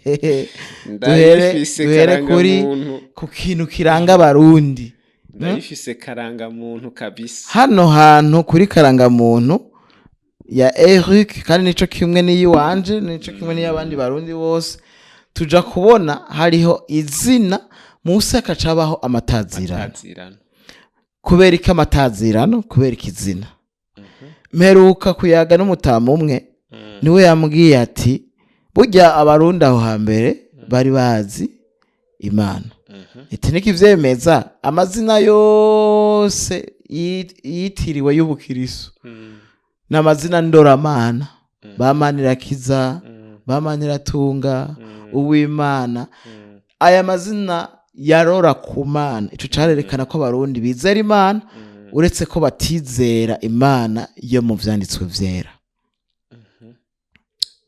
duhere. Ndayifise. Duhere kuri Karangamuntu. ku kintu kiranga Abarundi. Ndayifise karangamuntu kabisa. Hano hantu kuri karangamuntu ya Eric, kandi nico kimwe n'iyiwanje, nico kimwe n'iy'abandi Barundi bose, tuja kubona hariho izina, munsi hakacabaho amatazirano. Atazirano. Kubera iki amatazirano? Kubera iki izina? Mperuka kuyaga n'umutamu umwe, niwe yambwiye ati burya Abarundi aho hambere bari bazi Imana. Iti nikivyemeza amazina yose yitiriwe y'ubukirisu ni amazina ndoramana, ba Manirakiza, ba Maniratunga, Uwimana, aya mazina. Yarora ku Mana. Ico carerekana ko Abarundi bizera Imana, uretse ko batizera Imana yo mu Vyanditswe Vyera.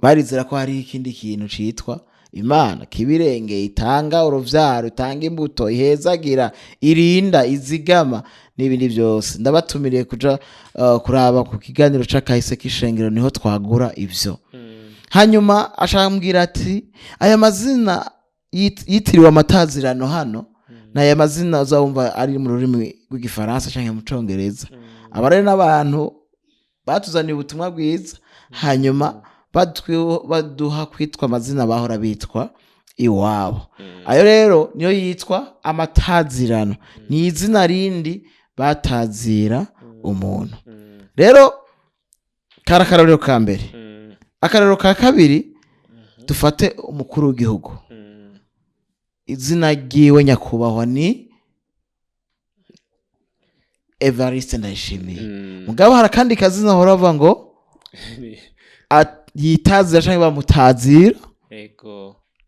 Barizera ko hariho ikindi kintu citwa Imana kibirengeye, itanga uruvyaro, itanga imbuto, ihezagira, irinda, izigama n'ibindi byose. Ndabatumiriye kuja kuraba ku kiganiro c'akahise k'ishengero, niho twagura ivyo. Hanyuma ashambwira ati aya mazina yitiriwe amatazirano hano ni aya mazina uzawumva ari mu rurimi rw'Igifaransa canke mu Congereza. Aba rero n'abantu batuzaniye ubutumwa bwiza, hanyuma baduha kwitwa amazina bahora bitwa iwabo. Ayo rero niyo yitwa amatazirano, ni izina rindi batazira umuntu. Rero kari akarorero ka mbere. Akarorero ka kabiri, dufate umukuru w'igihugu. Izina ryiwe nyakubahwa ni Evariste Ndayishimiye. Mugabo hari akandi kazina ahora bavuga ngo yitazira canke bamutazira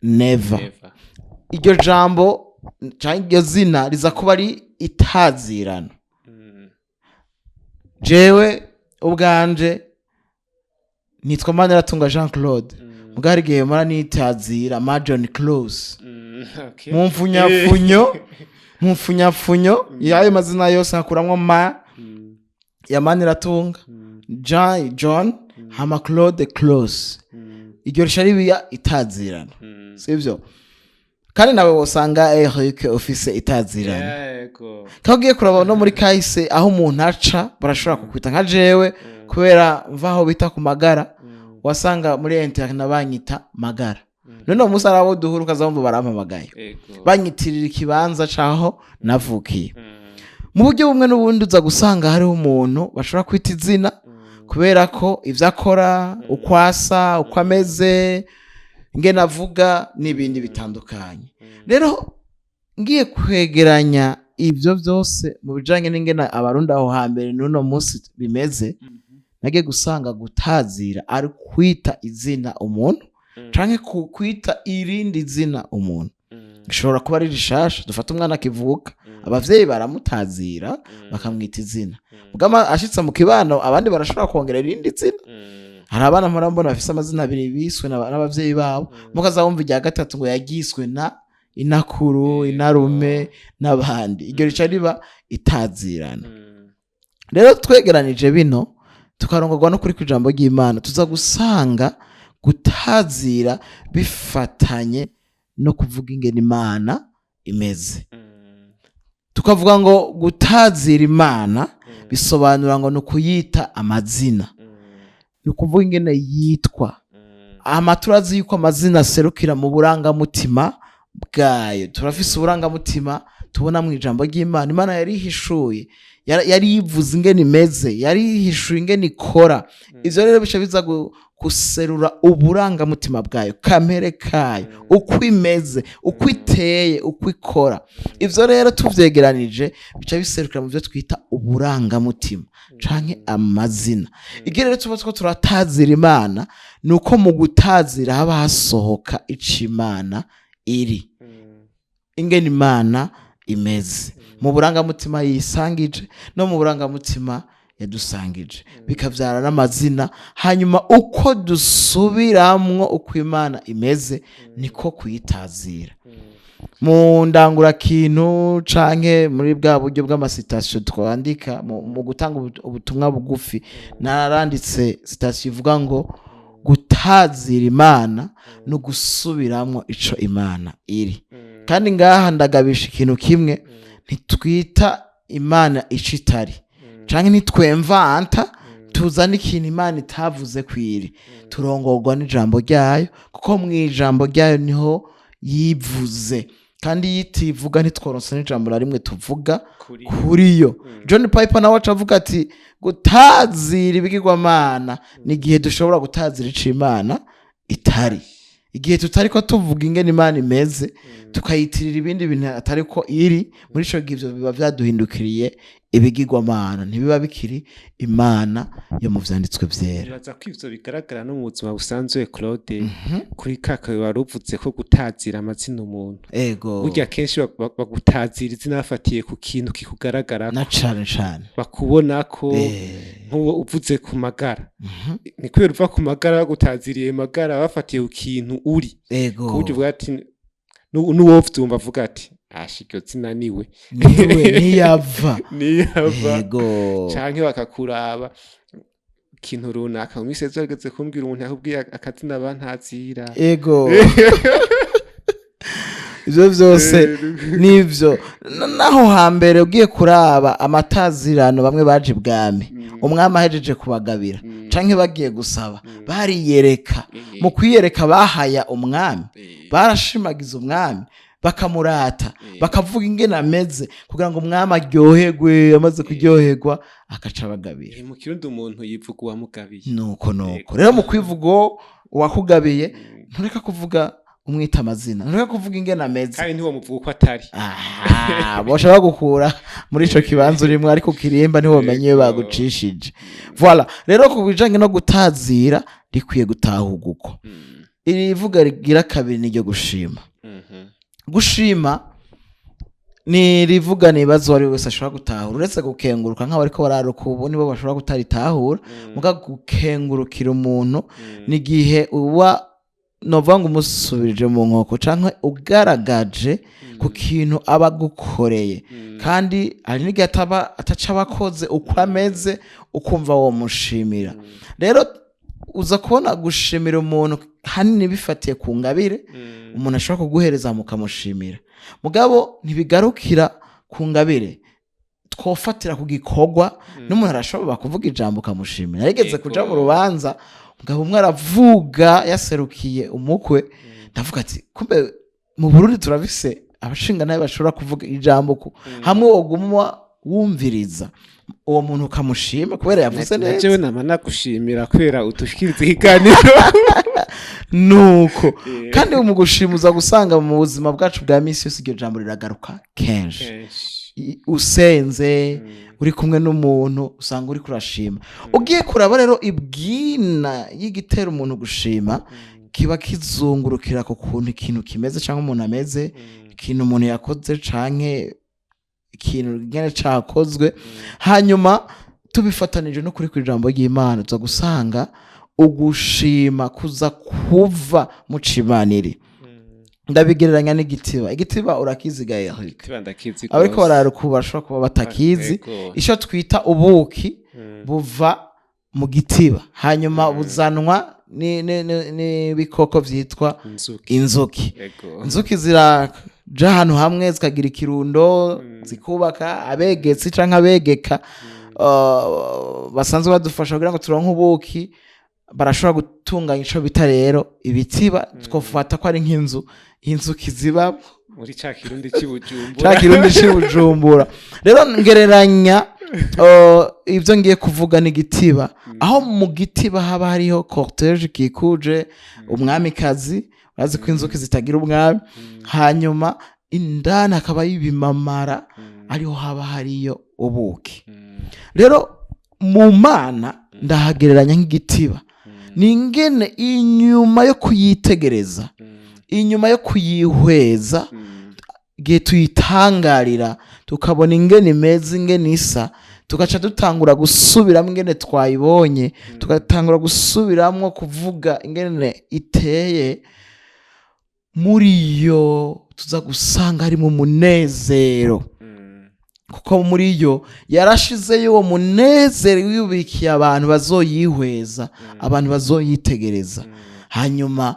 Neva. Neva. Iryo jambo canke iryo zina riza kuba ari itazirano. Jewe ubwanje nitwa Maniratunga Jean Claude, mugabo hari igihe mara nitazira Majon Close. Mu mfunyafunyo, mu mfunyafunyo y'ayo mazina yose nkakuramwo ma ya Maniratunga, Jean John, hama Claude Close. Iryo risha ribiya itazirano, sivyo? Kandi nawe wosanga Eric ufise itazirano. Kandi ugiye kuraba no muri kahise, aho umuntu aca barashobora kukwita. Nka jewe, kubera mva aho bita ku Magara, wasanga muri internet banyita Magara. None uwo munsi ari abo duhura ukazabumva barampamagaye, banyitirira ikibanza c'aho navukiye. Mu buryo bumwe n'ubundi, uza gusanga hariho umuntu bashobora kwita izina kubera ko ivyo akora, uko asa, uko ameze, ingene avuga n'ibindi bitandukanye. Rero ngiye kwegeranya ibyo byose mu bijanye n'ingene Abarundi aho hambere n'uno munsi bimeze, nagiye gusanga gutazira ari kwita izina umuntu canke kwita irindi zina umuntu. Bishobora kuba ari rishasha. Dufate umwana akivuka, abavyeyi baramutazira, bakamwita izina. Mugama ashitse mu kibano, abandi barashobora kongera irindi zina. Hari abana mpora mbona bafise amazina abiri biswe n'abavyeyi babo, mukazabumva irya gatatu ngo yagiswe na inakuru, inarume n'abandi. Iryo rica riba itazirana. Rero twegeranije bino, tukarongorwa no kuri kw'ijambo ry'Imana, tuza gusanga gutazira bifatanye no kuvuga ingene Imana imeze. Tukavuga ngo gutazira Imana bisobanura ngo ni ukuyita amazina, ni ukuvuga ingene yitwa. Ama turazi yuko amazina aserukira mu burangamutima bwayo. Turafise uburangamutima tubona mu ijambo ry'Imana. Imana yari ihishuye, yari yivuze ingene imeze, yari yihishuye ingene ikora. Ivyo rero bica biza guserura uburangamutima bwayo, kamere kayo, uko imeze, uko iteye, uko ikora. Ivyo rero tuvyegeranije bica biserukira mu byo twita uburangamutima canke amazina. Igihe rero tuba two turatazira Imana, ni uko mu gutazira haba hasohoka ico Imana iri, ingene Imana imeze mu burangamutima yisangije no mu burangamutima yadusangije, bikabyara n'amazina. Hanyuma uko dusubiramwo uko Imana imeze niko kuyitazira. Mu ndangurakintu canke muri bwa buryo bw'ama citation twandika mu gutanga ubutumwa bugufi, naranditse citation ivuga ngo gutazira Imana no gusubiramwo ico Imana iri. Kandi ngaha ndagabisha ikintu kimwe: ntitwita Imana ico itari, canke ntitwemvanta tuzana ikintu Imana itavuze kwiri. Turongorwa n'ijambo ryayo, kuko mu ijambo ryayo niho yivuze. Kandi iyo itivuga, ntitworonse n'ijambo na rimwe tuvuga kuri yo. John Piper nawe aca avuga ati gutazira ibigirwamana ni igihe dushobora gutazira ico Imana itari, igihe tutari ko tuvuga ingene Imana imeze, tukayitirira ibindi bintu atari ko iri. Muri ico gihe ivyo biba vyaduhindukiriye. ibigirwamana, ntibiba bikiri Imana yo mu vyanditswe vyera. Nibaza ko ivyo bigaragara no mu buzima busanzwe, Claude, kuri ka kawe wari uvuze ko gutazira amazina umuntu. Burya kenshi bagutazira izina bafatiye ku kintu kikugaragara, Na cane cane. bakubona ko nk'uwo uvuze ku magara, ni kubera uva ku magara bagutaziriye magara bafatiye ku kintu uri, ku buryo uvuga ati n'uwovyumva avuga ati: "Asha, iryo zina niwe." Niwe, niyava. Niyava. Canke bakakuraba ikintu runaka. Mu minsi ejo hageze kumbwira umuntu yakubwiye akazina bantazira. Ego, ivyo vyose nivyo. Naho hambere ugiye kuraba amatazirano, bamwe baje ibwami, umwami ahejeje kubagabira canke bagiye gusaba, bariyereka. Mu kwiyereka bahaya umwami, barashimagiza umwami, bakamurata, bakavuga ingene ameze kugira ngo umwami aryoherwe. Amaze kuryoherwa akaca abagabira. Mu Kirundi umuntu yivuga uwamugabiye. Nuko rero mu kwivuga uwakugabiye, ntureka kuvuga umwita amazina, ntureka kuvuga ingene ameze. Kandi ntiwomuvuga uko atari. Aha, bosha bagukura muri ico kibanza urimwo, ariko kirimba ntiwomenye iyo bagucishije. Voilà, rero ku bijanye no gutazira rikwiye gutahurwa uko. Iri vuga rigira kabiri ni iryo gushima. Gushima ni rivuga nibazo uwo ari we wese ashobora gutahura, uretse gukenguruka. Nk'abariko bararuka ubu nibo bashobora kutaritahura. Muga gukengurukira umuntu ni igihe uba novuga ngo umusubirije mu nkoko canke ugaragaje ku kintu aba agukoreye, kandi hari n'igihe ataba ataca abakoze uko ameze, ukumva womushimira. Rero uza kubona gushimira umuntu hanini bifatiye ku ngabire umuntu ashobora kuguhereza, mukamushimira. Mugabo ntibigarukira ku ngabire, twofatira ku gikorwa. N'umuntu arashobora kuvuga ijambo ukamushimira. Yarigeze kuja mu rubanza, mugabo umwe aravuga yaserukiye umukwe. Ndavuga ati: "Kumbe mu Burundi turabise abashinga nawe bashobora kuvuga ijambo ku hamwe woguma wumviriza uwo muntu ukamushima kubera yavuze Na neza." Jewe nama nagushimira kubera udushikiriza ikiganiro. Nuko kandi mu gushima uza gusanga mu buzima bwacu bwa misi yose iryo jambo riragaruka kenshi. Usenze, uri kumwe n'umuntu, usanga uri kurashima. Ugiye kuraba rero ibwina y'igitera umuntu gushima, kiba kizungurukira ku kuntu ikintu kimeze cyangwa umuntu ameze, ikintu umuntu yakoze canke ikintu nyene cakozwe. Hanyuma tubifatanije no kuri ijambo ry'Imana, tuza gusanga ugushima kuza kuva mu cimaniri. Ndabigereranya n'igitiba. Igitiba urakiziga, Eric? Kiba ndakizi Abariko gose. bararuka bashobora kuba batakizi. Ico twita ubuki buva mu gitiba, hanyuma buzanwa n'ibikoko vyitwa Inzuki. inzuki. Inzuki ziraja ahantu hamwe zikagira ikirundo, zikubaka. Abegetsi canke abegeka, basanzwe badufasha kugira ngo turonke ubuki, barashobora gutunganya ico bita rero ibitiba. Twofata ko ari nk'inzu inzuki zibamo. Muri ca Kirundi c'Ibujumbura. Ca Kirundi c'Ibujumbura. Rero ngereranya ibyo ngiye kuvuga ni igitiba, aho mu gitiba haba hariho cortège ikikuje umwamikazi. Urazi ko inzuki zitagira umwami. Hanyuma indani hakaba ibimamara, ariho haba hariyo ubuki. Rero mu Mana ndahagereranya nk'igitiba. Ni ingene inyuma yo kuyitegereza, inyuma yo kuyihweza, igihe tuyitangarira tukabona ingene imeze, ingene isa, tugaca dutangura gusubiramo ingene twayibonye, tugatangura gusubiramwo kuvuga ingene iteye, muri yo tuza gusanga harimo umunezero, kuko muri yo yarashizeyo uwo munezero yubikiye abantu bazoyihweza, abantu bazoyitegereza. Hanyuma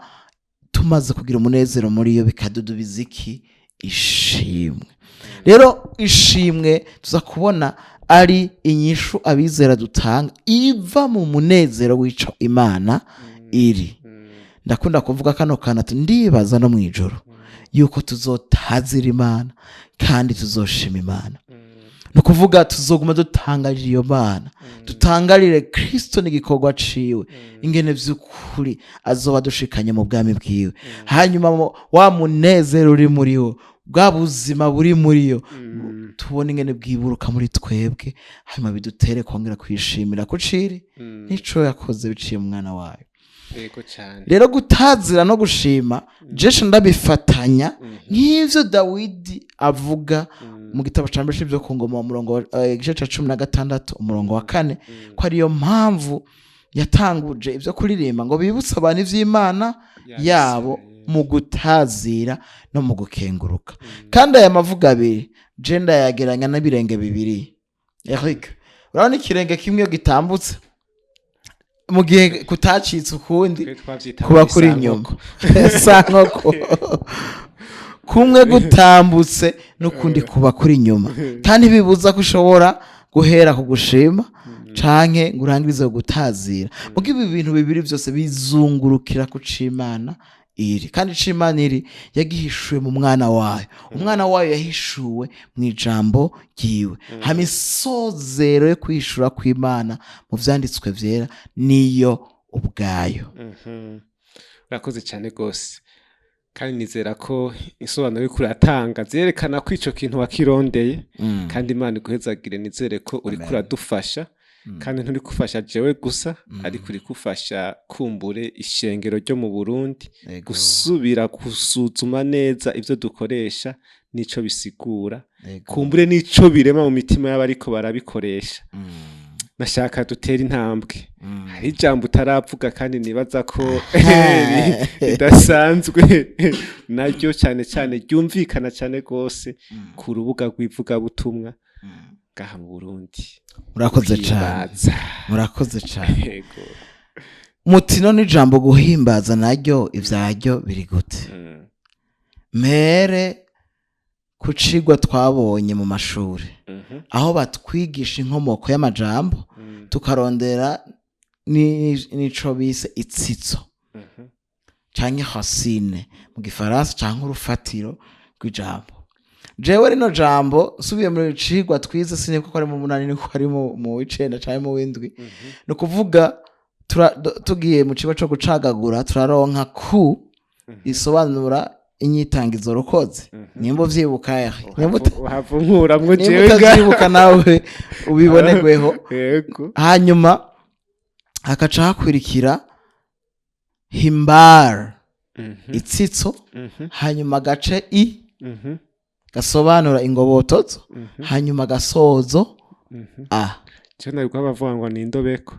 tumaze kugira umunezero muri yo, bikadudubiza iki? Ishimwe. Rero ishimwe tuza kubona ari inyishu abizera dutanga iva mu munezero w'ico Imana iri. Ndakunda kuvuga kano kantu ati: ndibaza no mu ijoro yuko tuzotazira Imana kandi tuzoshima Imana. Ni ukuvuga tuzoguma dutangarira iyo Mana, dutangarire Kristo n'igikorwa ciwe, ingene vy'ukuri azoba dushikanye mu bwami bwiwe. Hanyuma wa munezero uri muri wo. Bwa buzima buri muri yo, tubone ingene bwiburuka muri twebwe, hanyuma bidutere kongera kwishimira ko ciri nico yakoze biciye mu mwana wayo. Yego cyane. Rero gutazira no gushima, jeshe ndabifatanya nk'ivyo Dawidi avuga mu gitabo ca mbere c'ivyo ku ngoma, umurongo igice ca 16, umurongo wa 4, ko ariyo mpamvu yatanguje ivyo kuririmba ngo bibutse abantu ivy'Imana yabo mu gutazira no mu gukenguruka. Kandi aya mavuga abiri je ndayageranya n'ibirenge bibiri. Eric, urabona ikirenge kimwe iyo gitambutse, mu gihe kutacitse ukundi Twe twavyita kuba muri kuri sankoko. inyuma sankoko. Kumwe gutambutse n'ukundi kuba kuri inyuma, kandi bibuza ko ushobora guhera ku gushima canke ngo urangirize ku gutazira. Mugo ibi bintu bibiri byose bizungurukira ku c'Imana iri, kandi c'Imana iri yagihishuwe mu mwana wayo. Umwana wayo yahishuwe mu ijambo ryiwe. Hama isozero yo kwihishura kw'Imana mu vyanditswe vyera niyo ubwayo. Urakoze cyane rwose, kandi nizera ko insobanuro uriko uratanga zerekana ko ico kintu wakirondeye, kandi Imana iguhezagire. Nizere ko uriko Amen. uradufasha, kandi nturi gufasha jewe gusa, ariko uri gufasha kumbure ishengero ryo mu Burundi gusubira gusuzuma neza ivyo dukoresha n'ico bisigura, kumbure n'ico birema mu mitima y'abariko barabikoresha. Nashaka dutere intambwe. Hari ijambo utaravuga kandi nibaza ko ridasanzwe naryo, cyane cyane ryumvikana cyane rwose ku rubuga rw'ivugabutumwa ngaha mu Burundi. Murakoze cyane. Guhimbaza. Murakoze cyane. Yego. Mutino n'ijambo guhimbaza naryo ivyaryo biri gute? Mere ku cigwa twabonye mu mashuri, aho batwigisha inkomoko y'amajambo, tukarondera n'ico bise itsitso canke racine mu gifaransa, canke urufatiro rw'ijambo. Jewe rino jambo nsubiye mu cigwa twize, sinibuka ko ari mu munani, niko ari mu w'icenda canke mu w'indwi. Ni ukuvuga tugiye mu cigwa co gucagagura, turaronka ku isobanura inyitangizo rukoze. Nimba uvyibuka, Eric, Uhava unkuramwo nimba jewe ga. utavyibuka nawe ubibonerweho. Yego. Hanyuma hakaca hakurikira himbar, itsitso, hanyuma agace i gasobanura ingobotozo, hanyuma agasozo a. Je nari bavuga ngo ni indobeko.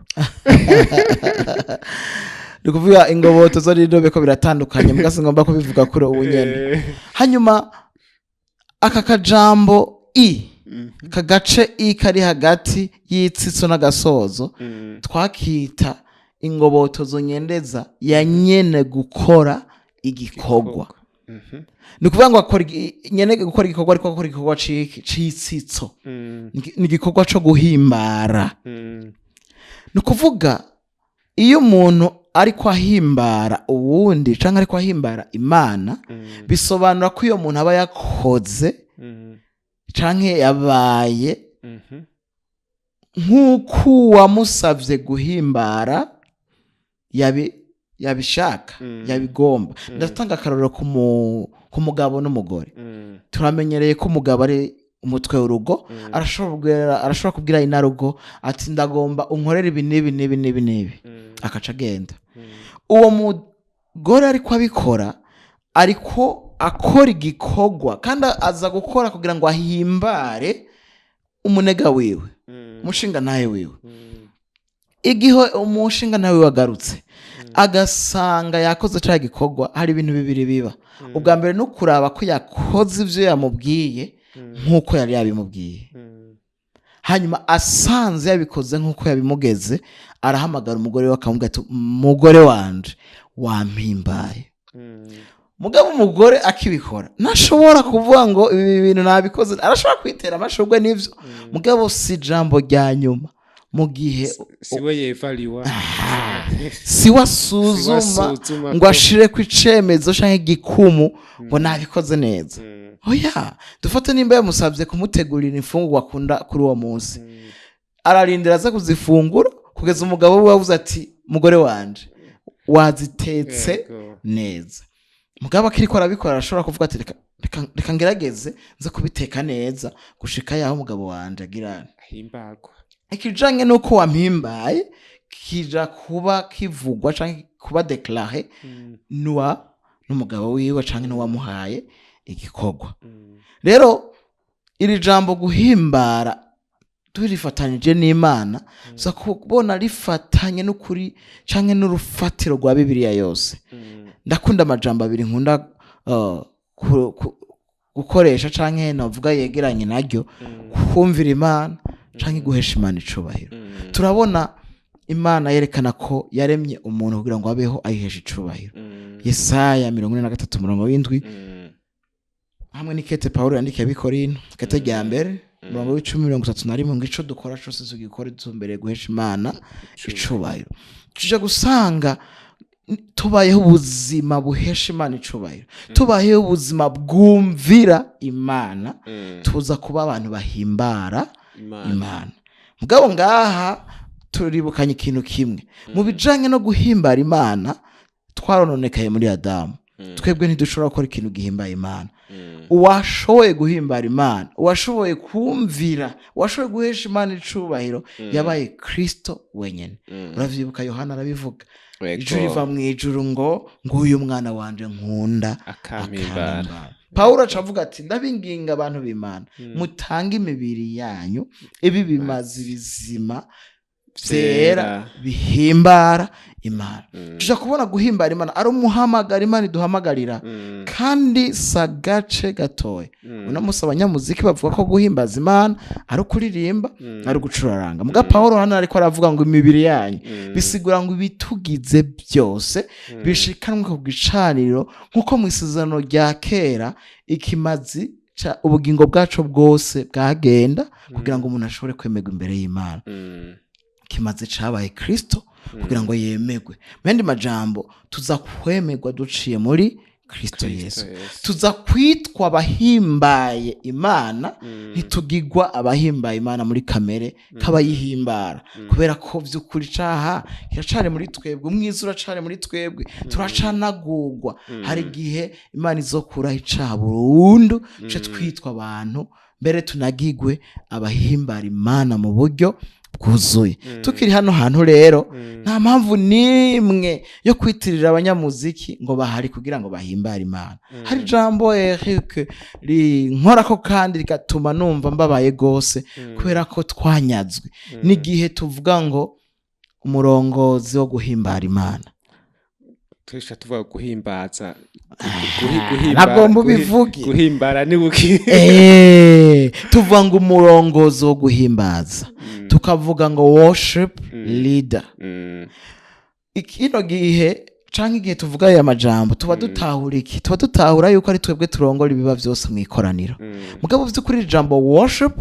Ni ukuvuga ingobotozo n'indobeko biratandukanye, mbwa singomba kubivuga kuri ubu nyene. Hanyuma aka kajambo i, aka gace i kari hagati y'itsitso n'agasozo, twakita ingobotozo nyendeza ya nyene gukora igikorwa. Ni ukuvuga ngo akora nyene gukora igikorwa, ariko akora igikorwa c'itsitso. Ni igikorwa co guhimbara. Ni ukuvuga iyo umuntu ariko ahimbara uwundi canke ariko ahimbara Imana, bisobanura ko iyo muntu aba yakoze canke yabaye nk'uko uwamusavye guhimbara yabishaka, yabigomba. Ndatanga akarorero ku mugabo n'umugore. Turamenyereye ko umugabo ari umutwe w'urugo. Arashobora kubwira inarugo ati: "Ndagomba unkorere ibi n'ibi n'ibi n'ibi n'ibi." Akaca agenda. Uwo mugore ariko abikora, ariko akora igikorwa, kandi aza gukora kugira ngo ahimbare umunega wiwe, umushinga ntawe wiwe. Igihe umushinga nawe wagarutse agasanga yakoze cya gikorwa, hari ibintu bibiri biba. Ubwa mbere ni ukuraba ko yakoze ibyo yamubwiye nk'uko yari yabimubwiye. Hanyuma asanze yabikoze nk'uko yabimugeze, arahamagara umugore we akamubwira ati: "Mugore wanje, wampimbaye." Mugabo umugore akibikora ntashobora kuvuga ngo ibi bintu nabikoze. Arashobora kwitera amashurwe n'ibyo, mugabo si ijambo rya nyuma mu gihe Siwe yevaliwa. Si we asuzuma asuzuma ngo ashire ku icemezo canke igikumu ngo nabikoze neza. Oya, dufate nimba yamusabye kumutegurira imfungurwa akunda kuri uwo munsi, ararindira aza kuzifungura kugeza umugabo we avuze ati: "Mugore wanje, wazitetse neza." Mugabo akiriko arabikora, arashobora kuvuga ati: "Reka, reka, reka ngerageze nze kubiteka neza gushika yaho umugabo wanje agira Himbagwa. Ikijanye n'uko wampimbaye kija kuba kivugwa canke kuba déclaré nuwa n'umugabo wiwe canke n'uwamuhaye igikorwa. Rero iri jambo guhimbara turifatanije n'Imana, tuza kubona rifatanye n'ukuri canke n'urufatiro rwa Bibiliya yose. Ndakunda amajambo abiri nkunda gukoresha canke novuga yegeranye naryo: kumvira Imana canke guhesha Imana icubahiro. Turabona Imana yerekana ko yaremye umuntu kugira ngo abeho ayihesha icubahiro. Yesaya 43 umurongo w'indwi, hamwe n'ikete Pawulo yandikiye Abikorino, ikete rya mbere, umurongo w'icumi, 31, ngo ico dukora cose tugikore dutumbereye guhesha Imana icubahiro. Tuja gusanga tubayeho ubuzima buhesha Imana icubahiro, tubayeho ubuzima bwumvira Imana, tuza kuba abantu bahimbara Imana. Imana. Mugabo ngaha turibukanye ikintu kimwe mu bijanye no guhimbara Imana: twarononekaye muri Adamu. Twebwe ntidushobora gukora ikintu gihimbaye Imana. Uwashoboye guhimbara Imana, uwashoboye kumvira, uwashoboye guhesha Imana icubahiro yabaye Kristo wenyine. Uravyibuka, Yohana arabivuga, ijuru riva mu ijuru ngo: "Nguyu mwana wanje nkunda, akampimbara." Akampimbara. Pawulo aca avuga ati: "Ndabinginga abantu b'Imana, mutange imibiri yanyu ibi bimazi bizima vyera bihimbara Imana." Tuja kubona guhimbara Imana ari umuhamagara Imana iduhamagarira, kandi si agace gatoya. Uno munsi abanyamuziki bavuga ko guhimbaza Imana ari ukuririmba, ari ugucuraranga. Muga Pawulo hano ariko aravuga ngo imibiri yanyu, bisigura ngo ibitugize byose bishikanwe ku gicaniro, nk'uko mu Isezerano rya Kera ikimazi ubugingo bwacu bwose bwagenda kugira ngo umuntu ashobore kwemerwa imbere y'Imana. Ikimazi cabaye Kristo kugira ngo yemerwe. Mu yandi majambo, tuza kwemerwa duciye muri Kristo Yesu. Tuza kwitwa abahimbaye Imana. Ntitugigwa abahimbaye Imana muri kamere k'abayihimbara, kubera ko vy'ukuri icaha kiracari muri twebwe, umwiza uracari muri twebwe, turacanagurwa. Hari igihe Imana izokuraho icaha burundu, tuce twitwa abantu, mbere tunagigwe abahimbara Imana mu buryo bwuzuye. Tukiri hano hantu rero, nta mpamvu n'imwe yo kwitirira abanyamuziki ngo bahari kugira ngo bahimbare Imana. Hari ijambo, Eric, rinkorako kandi rigatuma numva mbabaye gose, kubera ko twanyazwe n'igihe tuvuga ngo umurongozi wo guhimbara Imana. Turisha tuvuga guhimbaza. Nagomba ubivuge. Guhimbara ni buki? Tuvuga ngo umurongozi wo guhimbaza, tukavuga ngo worship leader. Kino gihe canke igihe tuvuga aya majambo, tuba dutahura iki? Tuba dutahura yuko ari twebwe turongora ibiba vyose mu ikoraniro. Mugabo vy'ukuri ijambo worship,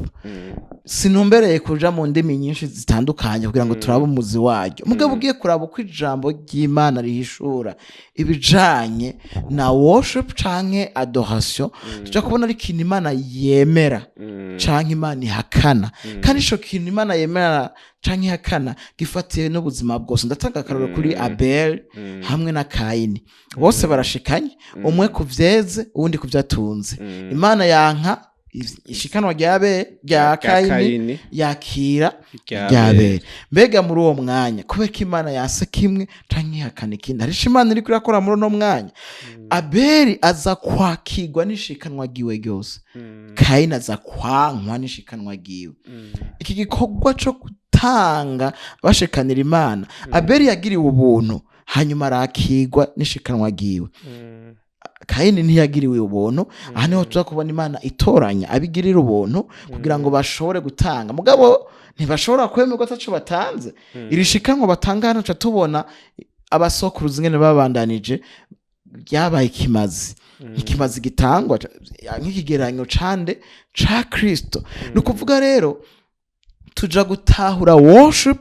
sintumbereye kuja mu ndimi nyinshi zitandukanye kugira ngo turabe umuzi waryo. Mugabo ugiye kuraba uko ijambo ry'Imana rihishura ibijanye na worship canke adoration, tuja kubona ari ikintu Imana yemera canke Imana ihakana. Kandi ico kintu Imana yemera canke ihakana gifatiye n'ubuzima bwose. Ndatanga akarorero kuri Abel hamwe na Kayini. Bose barashikanye, umwe ku vyeze, uwundi ku vyatunze. Imana yanka ishikanwa rya Abeli, rya Kayini, Kayini, yakira rya rya Abeli. Abeli. Mbega muri uwo mwanya, kubera ko Imana yase kimwe canke ihakana ikindi, hari ico Imana iriko irakora muri uno mwanya? Abeli aza kwakirwa n'ishikanwa ryiwe ryose, Kayini aza kwankwa n'ishikanwa ryiwe. Iki gikorwa co gutanga bashikanira Imana, Abeli yagiriwe ubuntu, hanyuma arakirwa n'ishikanwa ryiwe. Kayini ntiyagiriwe ubuntu. Aha niho tuza kubona Imana itoranya abigirira ubuntu kugira ngo bashobore gutanga, mugabo ntibashobora kwemerwa ataco batanze. Iri shikanwa batanga hano, tuca tubona abasokuruza ingene babandanije, ryabaye ikimazi, ikimazi gitangwa nk'ikigereranyo cande? Ca Kristo. Ni ukuvuga rero tuja gutahura worship,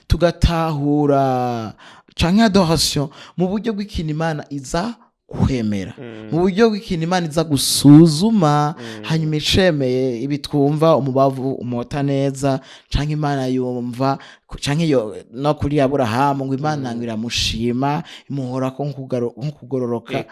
tugatahura canke adoration mu buryo bw'ikintu Imana iza kwemera, mu buryo bw'ikintu Imana iza gusuzuma, hanyuma icemeye ibi twumva umubavu umota neza, canke Imana yumva Canke iyo no kuri Aburahamu ngo Imana ngo iramushima, imuhorako nk'ukugororoka.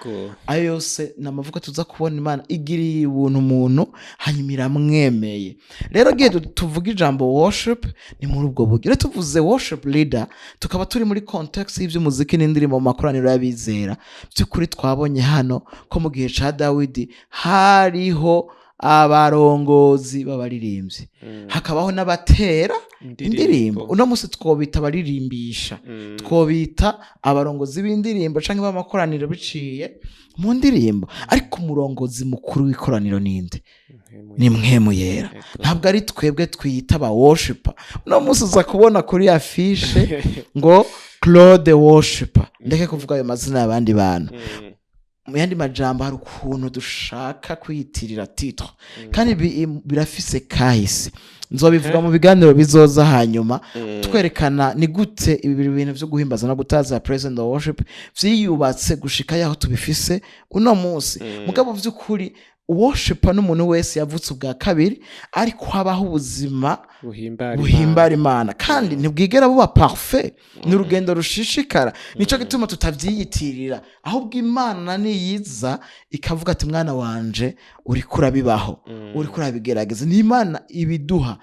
Ayo yose ni amavuga tuza kubona Imana igiriye ubuntu umuntu, hanyuma iramwemeye. Rero gihe tuvuga ijambo worship, ni muri ubwo buryo. Rero tuvuze worship leader, tukaba turi muri context y'iby'umuziki n'indirimbo mu makoraniro y'abizera, by'ukuri twabonye hano ko mu gihe ca Dawidi hariho abarongozi b'abaririmbyi, hakabaho n'abatera indirimbo. Uno munsi twobita abaririmbisha, twobita abarongozi b'indirimbo canke b'amakoraniro biciye mu ndirimbo. Ariko umurongozi mukuru w'ikoraniro ninde? Ni Mpwemu Yera. Ntabwo ari twebwe twiyita aba worshiper. Uno munsi uza kubona kuri affiche ngo Claude worshiper, ndeke kuvuga ayo mazina y'abandi bantu. Mu yandi majambo, hari ukuntu dushaka kwiyitirira titre, kandi birafise kahise. Nzobivuga mu biganiro bizoza, hanyuma twerekana ni gute ibi bintu vyo guhimbaza no gutaza, praise and worship, vyiyubatse gushika yaho tubifise uno munsi. Mugabo vy'ukuri worshiper n'umuntu wese yavutse ubwa kabiri, ariko habaho ubuzima buhimbara. Buhimbara Imana, kandi ntibwigera buba parfait, ni urugendo rushishikara. Nico gituma tutavyiyitirira, ahubwo Imana niyiza ikavuga ati: "Mwana wanje, uriko urabibaho, uriko urabigerageza." Ni Imana ibiduha.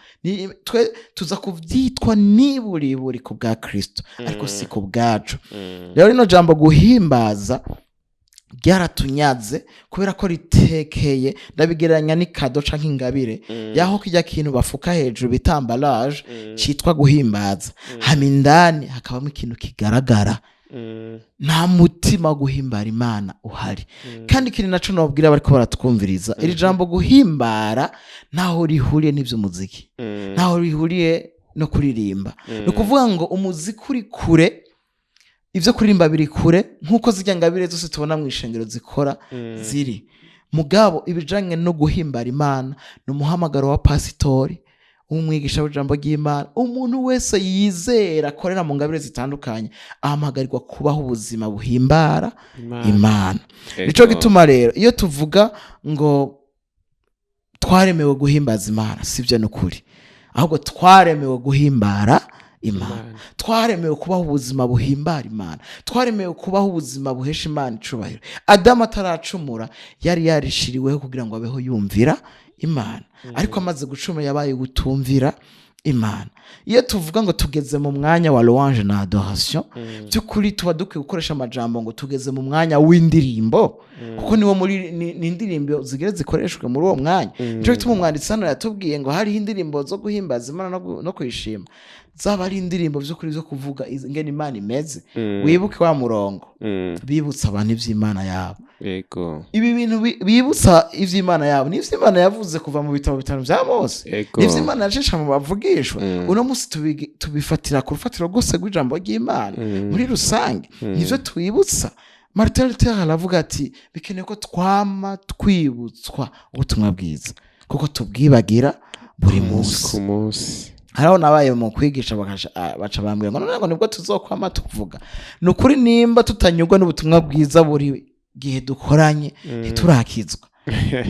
Twe tuza kuvyitwa niburiburi ku bwa Kristo, ariko si ku bwacu. Rero rino jambo guhimbaza ryaratunyaze kubera ko ritekeye. Ndabigereranya n'ikado canke ingabire, yaho kijya kintu bafuka hejuru bita emballage citwa guhimbaza, hama indani hakabamo ikintu kigaragara. Nta mutima wo guhimbara Imana uhari. Kandi ikindi naco nobwira bariko baratwumviriza, iri jambo guhimbara ntaho rihuriye n'ivy'umuziki, ntaho rihuriye no kuririmba. Ni ukuvuga ngo umuziki uri kure, ibyo kuririmba biri kure, nk'uko zijya ngabire zose tubona mu ishengero zikora ziri. Mugabo ibijanye no guhimbara Imana ni umuhamagaro wa pasitori, umwigisha w'ijambo ry'Imana. Umuntu wese yizera akorera mu ngabire zitandukanye ahamagarirwa kubaho ubuzima buhimbara Imana. Nico gituma rero iyo tuvuga ngo twaremewe guhimbaza Imana, sibyo, ni ukuri. Ahubwo twaremewe guhimbara Imana, twaremewe kubaho ubuzima buhimbara Imana, twaremewe kubaho ubuzima buhesha Imana icubahiro. Adamu ataracumura yari yarishiriweho kugira ngo abeho yumvira Imana, ariko amaze gucumura yabaye gutumvira Imana. Iyo tuvuga ngo tugeze mu mwanya wa louange na adoration, by'ukuri tuba dukwiye gukoresha amajambo ngo tugeze mu mwanya w'indirimbo, kuko niwo muri ni indirimbo zigere zikoreshwa muri uwo mwanya. Nico gituma umwanditsi hano yatubwiye ngo hariho indirimbo zo guhimbaza Imana no kuyishima, zaba ari indirimbo by'ukuri zo kuvuga ingene Imana imeze. Wibuke wa murongo bibutsa abantu ivy'Imana yabo. Ibi bintu bibutsa ivy'Imana yabo ni ivy'Imana yavuze kuva mu bitabo bitanu vya Mose, ni ivy'Imana yacisha mu bavugishwa. Uno munsi tubifatira ku rufatiro rwose rw'ijambo ry'Imana muri rusange, nivyo twibutsa. Martin Luther aravuga ati: "Bikenewe ko twama twibutswa ubutumwa bwiza, kuko tubwibagira buri munsi." Ku munsi. Hariho nabaye mu kwigisha, baca bambwira ngo none ngo nibwo tuzokwama tuvuga. Ni ukuri, nimba tutanyurwa n'ubutumwa bwiza buri gihe dukoranye, ntiturakizwa,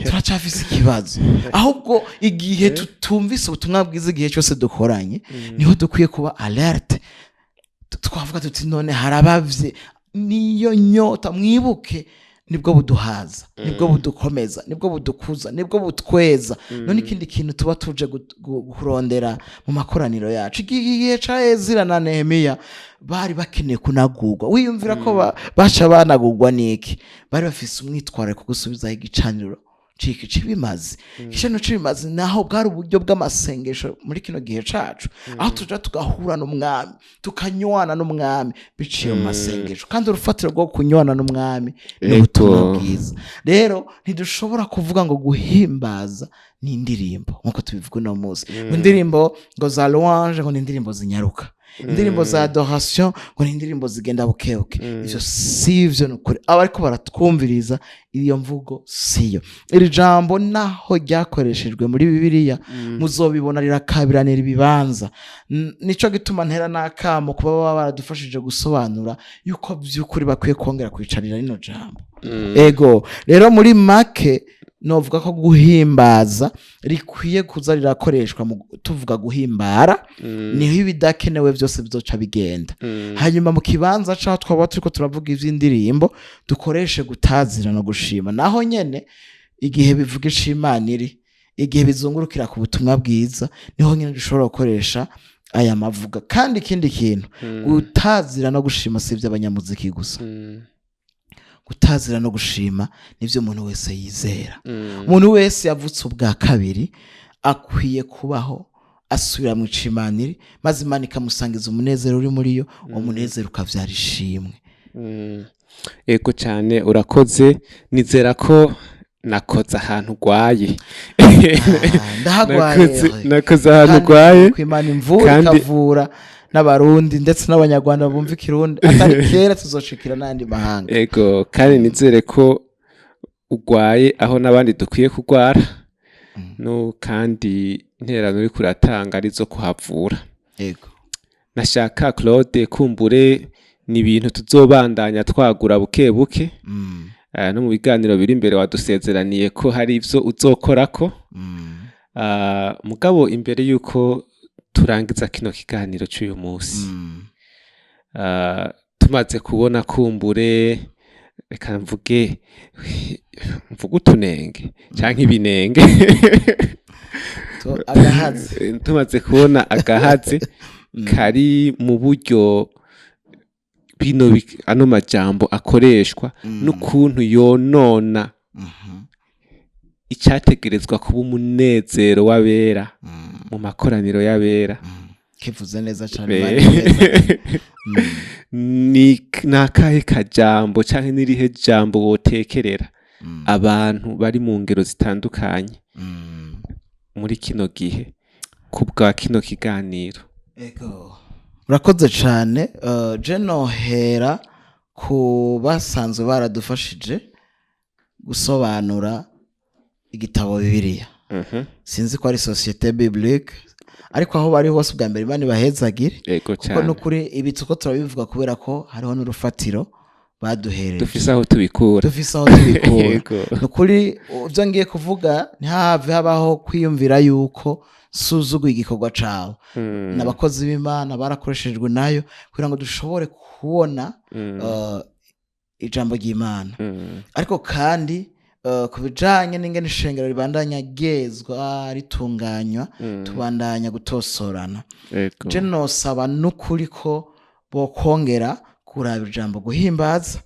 turacafise ikibazo. Ahubwo igihe tutumvise ubutumwa bwiza igihe cyose dukoranye, niho dukwiye kuba alerte. Twavuga tuti: "None harabavye niyo nyota?" Mwibuke, nibwo buduhaza, nibwo budukomeza, nibwo budukuza, nibwo butweza. None ikindi kintu tuba tuje kurondera mu makoraniro yacu? Igihe ca Ezira na Nehemiya bari bakeneye kunagurwa. Wiyumvira ko baca banagurwa niki? Bari bafise umwitwarariko gusubizaho igicaniro ciki cibimazi. Igicaniro cibimazi naho bwari uburyo bw'amasengesho muri kino gihe cacu, aho tuja tugahura n'umwami, tukanywana n'umwami biciye mu masengesho. Kandi urufatiro rwo kunywana n'umwami ni ubutumwa bwiza. Rero ntidushobora kuvuga ngo guhimbaza ni indirimbo nk'uko tubivuga uno munsi, ngo indirimbo ngo za louange ngo ni indirimbo zinyaruka, indirimbo za adoration ngo ni indirimbo zigenda bukebuke. Ivyo si ivyo, ni ukuri. Abariko baratwumviriza, iyo mvugo siyo. Iri jambo naho ryakoreshejwe muri Bibiliya, muzobibona rirakabiranira ibibanza. Nico gituma ntera n'akamo kuba baba baradufashije gusobanura yuko by'ukuri bakwiye kongera kwicarira rino jambo. Ego, rero muri make. Novuga ko guhimbaza rikwiye kuza rirakoreshwa mu tuvuga guhimbara, niho ibidakenewe byose bizoca bigenda. Hanyuma mu kibanza c'aho twaba turiko turavuga ivy'indirimbo, dukoreshe gutazira no gushima. Naho nyene igihe bivuga ico Imana iri, igihe bizungurukira ku butumwa bwiza, niho nyene dushobora gukoresha aya mavuga. Kandi ikindi kintu, gutazira no gushima si ivy'abanyamuziki gusa. Gutazira no gushima nivyo umuntu wese yizera. Umuntu wese yavutse ubwa kabiri akwiye kubaho asubira mu ico Imana iri, maze Imana ikamusangiza umunezero uri muri yo, uwo munezero ukavyara ishimwe. Ego cyane, urakoze. Nizera ko nakoze ahantu urwaye. Ndahagwaye. Nakoze ahantu urwaye. Ku Imana imvura ikavura n'Abarundi ndetse n'Abanyarwanda bumva Ikirundi, atari kera tuzoshikira n'andi mahanga. Ego, kandi nizere ko urwaye aho n'abandi dukwiye kurwara, no kandi intererano uriko uratanga arizo kuhavura. Nashaka Claude, kumbure ni ibintu tuzobandanya twagura buke buke. No mu biganiro biri imbere wadusezeraniye ko hari ivyo uzokorako. Mugabo imbere yuko turangiza kino kiganiro c'uyu munsi, tumaze kubona, kumbure reka mvuge utunenge canke ibinenge, Agahazi. Tumaze kubona agahazi kari mu buryo bino ano majambo akoreshwa n'ukuntu yonona icyategerezwa kuba umunezero w'abera mu makoraniro y'abera. Kivuze neza cane. Imana neza. Ni akahe kajambo canke n'irihe jambo wotekerera abantu bari mu ngero zitandukanye muri kino gihe ku bwa kino kiganiro? Ego. Urakoze cane. Je nohera ku basanzwe baradufashije gusobanura igitabo Bibiliya. Sinzi ko ari Société Biblique, ariko aho bari hose, ubwa mbere Imana ibahezagire, kuko nukuri ibi tuko turabivuga kubera ko hariho n'urufatiro baduhereje. Dufise aho tubikura. Dufise aho tubikura. Nukuri ibyo ngiye kuvuga ntihave habaho kwiyumvira yuko suzuguye igikorwa cawe. N'abakozi b'Imana barakoreshejwe nayo kugira ngo dushobore kubona ijambo ry'Imana. Ariko kandi ku bijanye n'ingene ishengero ribandanya ryezwa, ritunganywa, tubandanya gutosorana. Je nosaba n'ukuri ko bokongera kuraba ijambo guhimbaza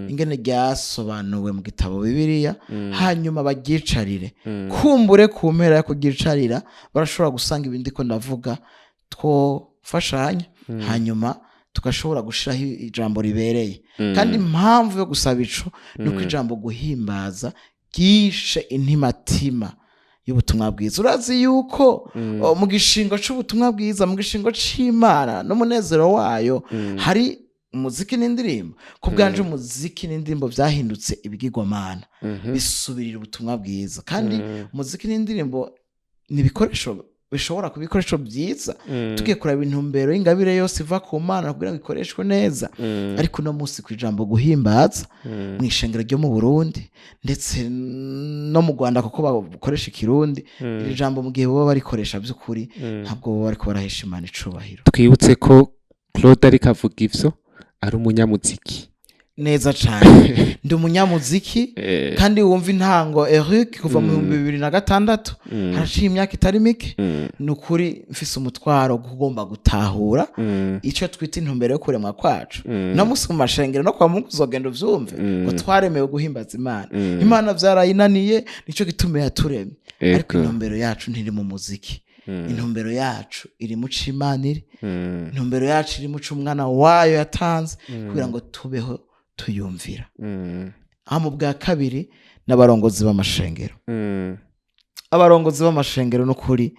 ingene ryasobanuwe mu gitabo Bibiliya, hanyuma baryicarire. Kumbure ku mpera yo kuryicarira barashobora gusanga ibindi ko ndavuga twofashanya, hanyuma tugashobora gushiraho ijambo ribereye. Kandi impamvu yo gusaba ico ni uko ijambo guhimbaza ryishe intimatima y'ubutumwa bwiza. Urazi yuko mu gishingo c'ubutumwa bwiza, mu gishingo c'Imana n'umunezero wayo, hari umuziki n'indirimbo. Ku bwanje umuziki n'indirimbo vyahindutse ibigirwamana, bisubirira ubutumwa bwiza. Kandi umuziki n'indirimbo ni ibikoresho bishobora kuba ibikoresho byiza, tugiye kuraba intumbero y'ingabire yose iva ku Mana kugira ngo ikoreshwe neza. Ariko uno munsi ku ijambo guhimbaza mu ishengero ryo mu Burundi ndetse no mu Rwanda, kuko bakoresha Ikirundi, iri jambo mu gihe baba barikoresha by'ukuri, ntabwo baba bariko barahesha Imana icubahiro. Twibutse ko Claude ariko avuga ivyo ari umunyamuziki. Neza cane, ndi umunyamuziki. Kandi wumva intango, Eric, kuva mu 2006, haraciye imyaka itari mike. Ni ukuri mfise umutwaro ugomba gutahura icyo twita intumbero yo kuremwa kwacu. No musi mu mashengero no kwa Mungu uzogenda uvyumve ngo twaremewe guhimbaza Imana. Imana vyarayinaniye, nico gituma yaturemye. Ariko intumbero yacu ntiri mu muziki. Intumbero yacu iri mu co Imana iri. Intumbero yacu iri mu co umwana wayo yatanze kugira ngo tubeho tuyumvira. Aho mu bwa kabiri n'abarongozi b'amashengero. Abarongozi b'amashengero n'ukuri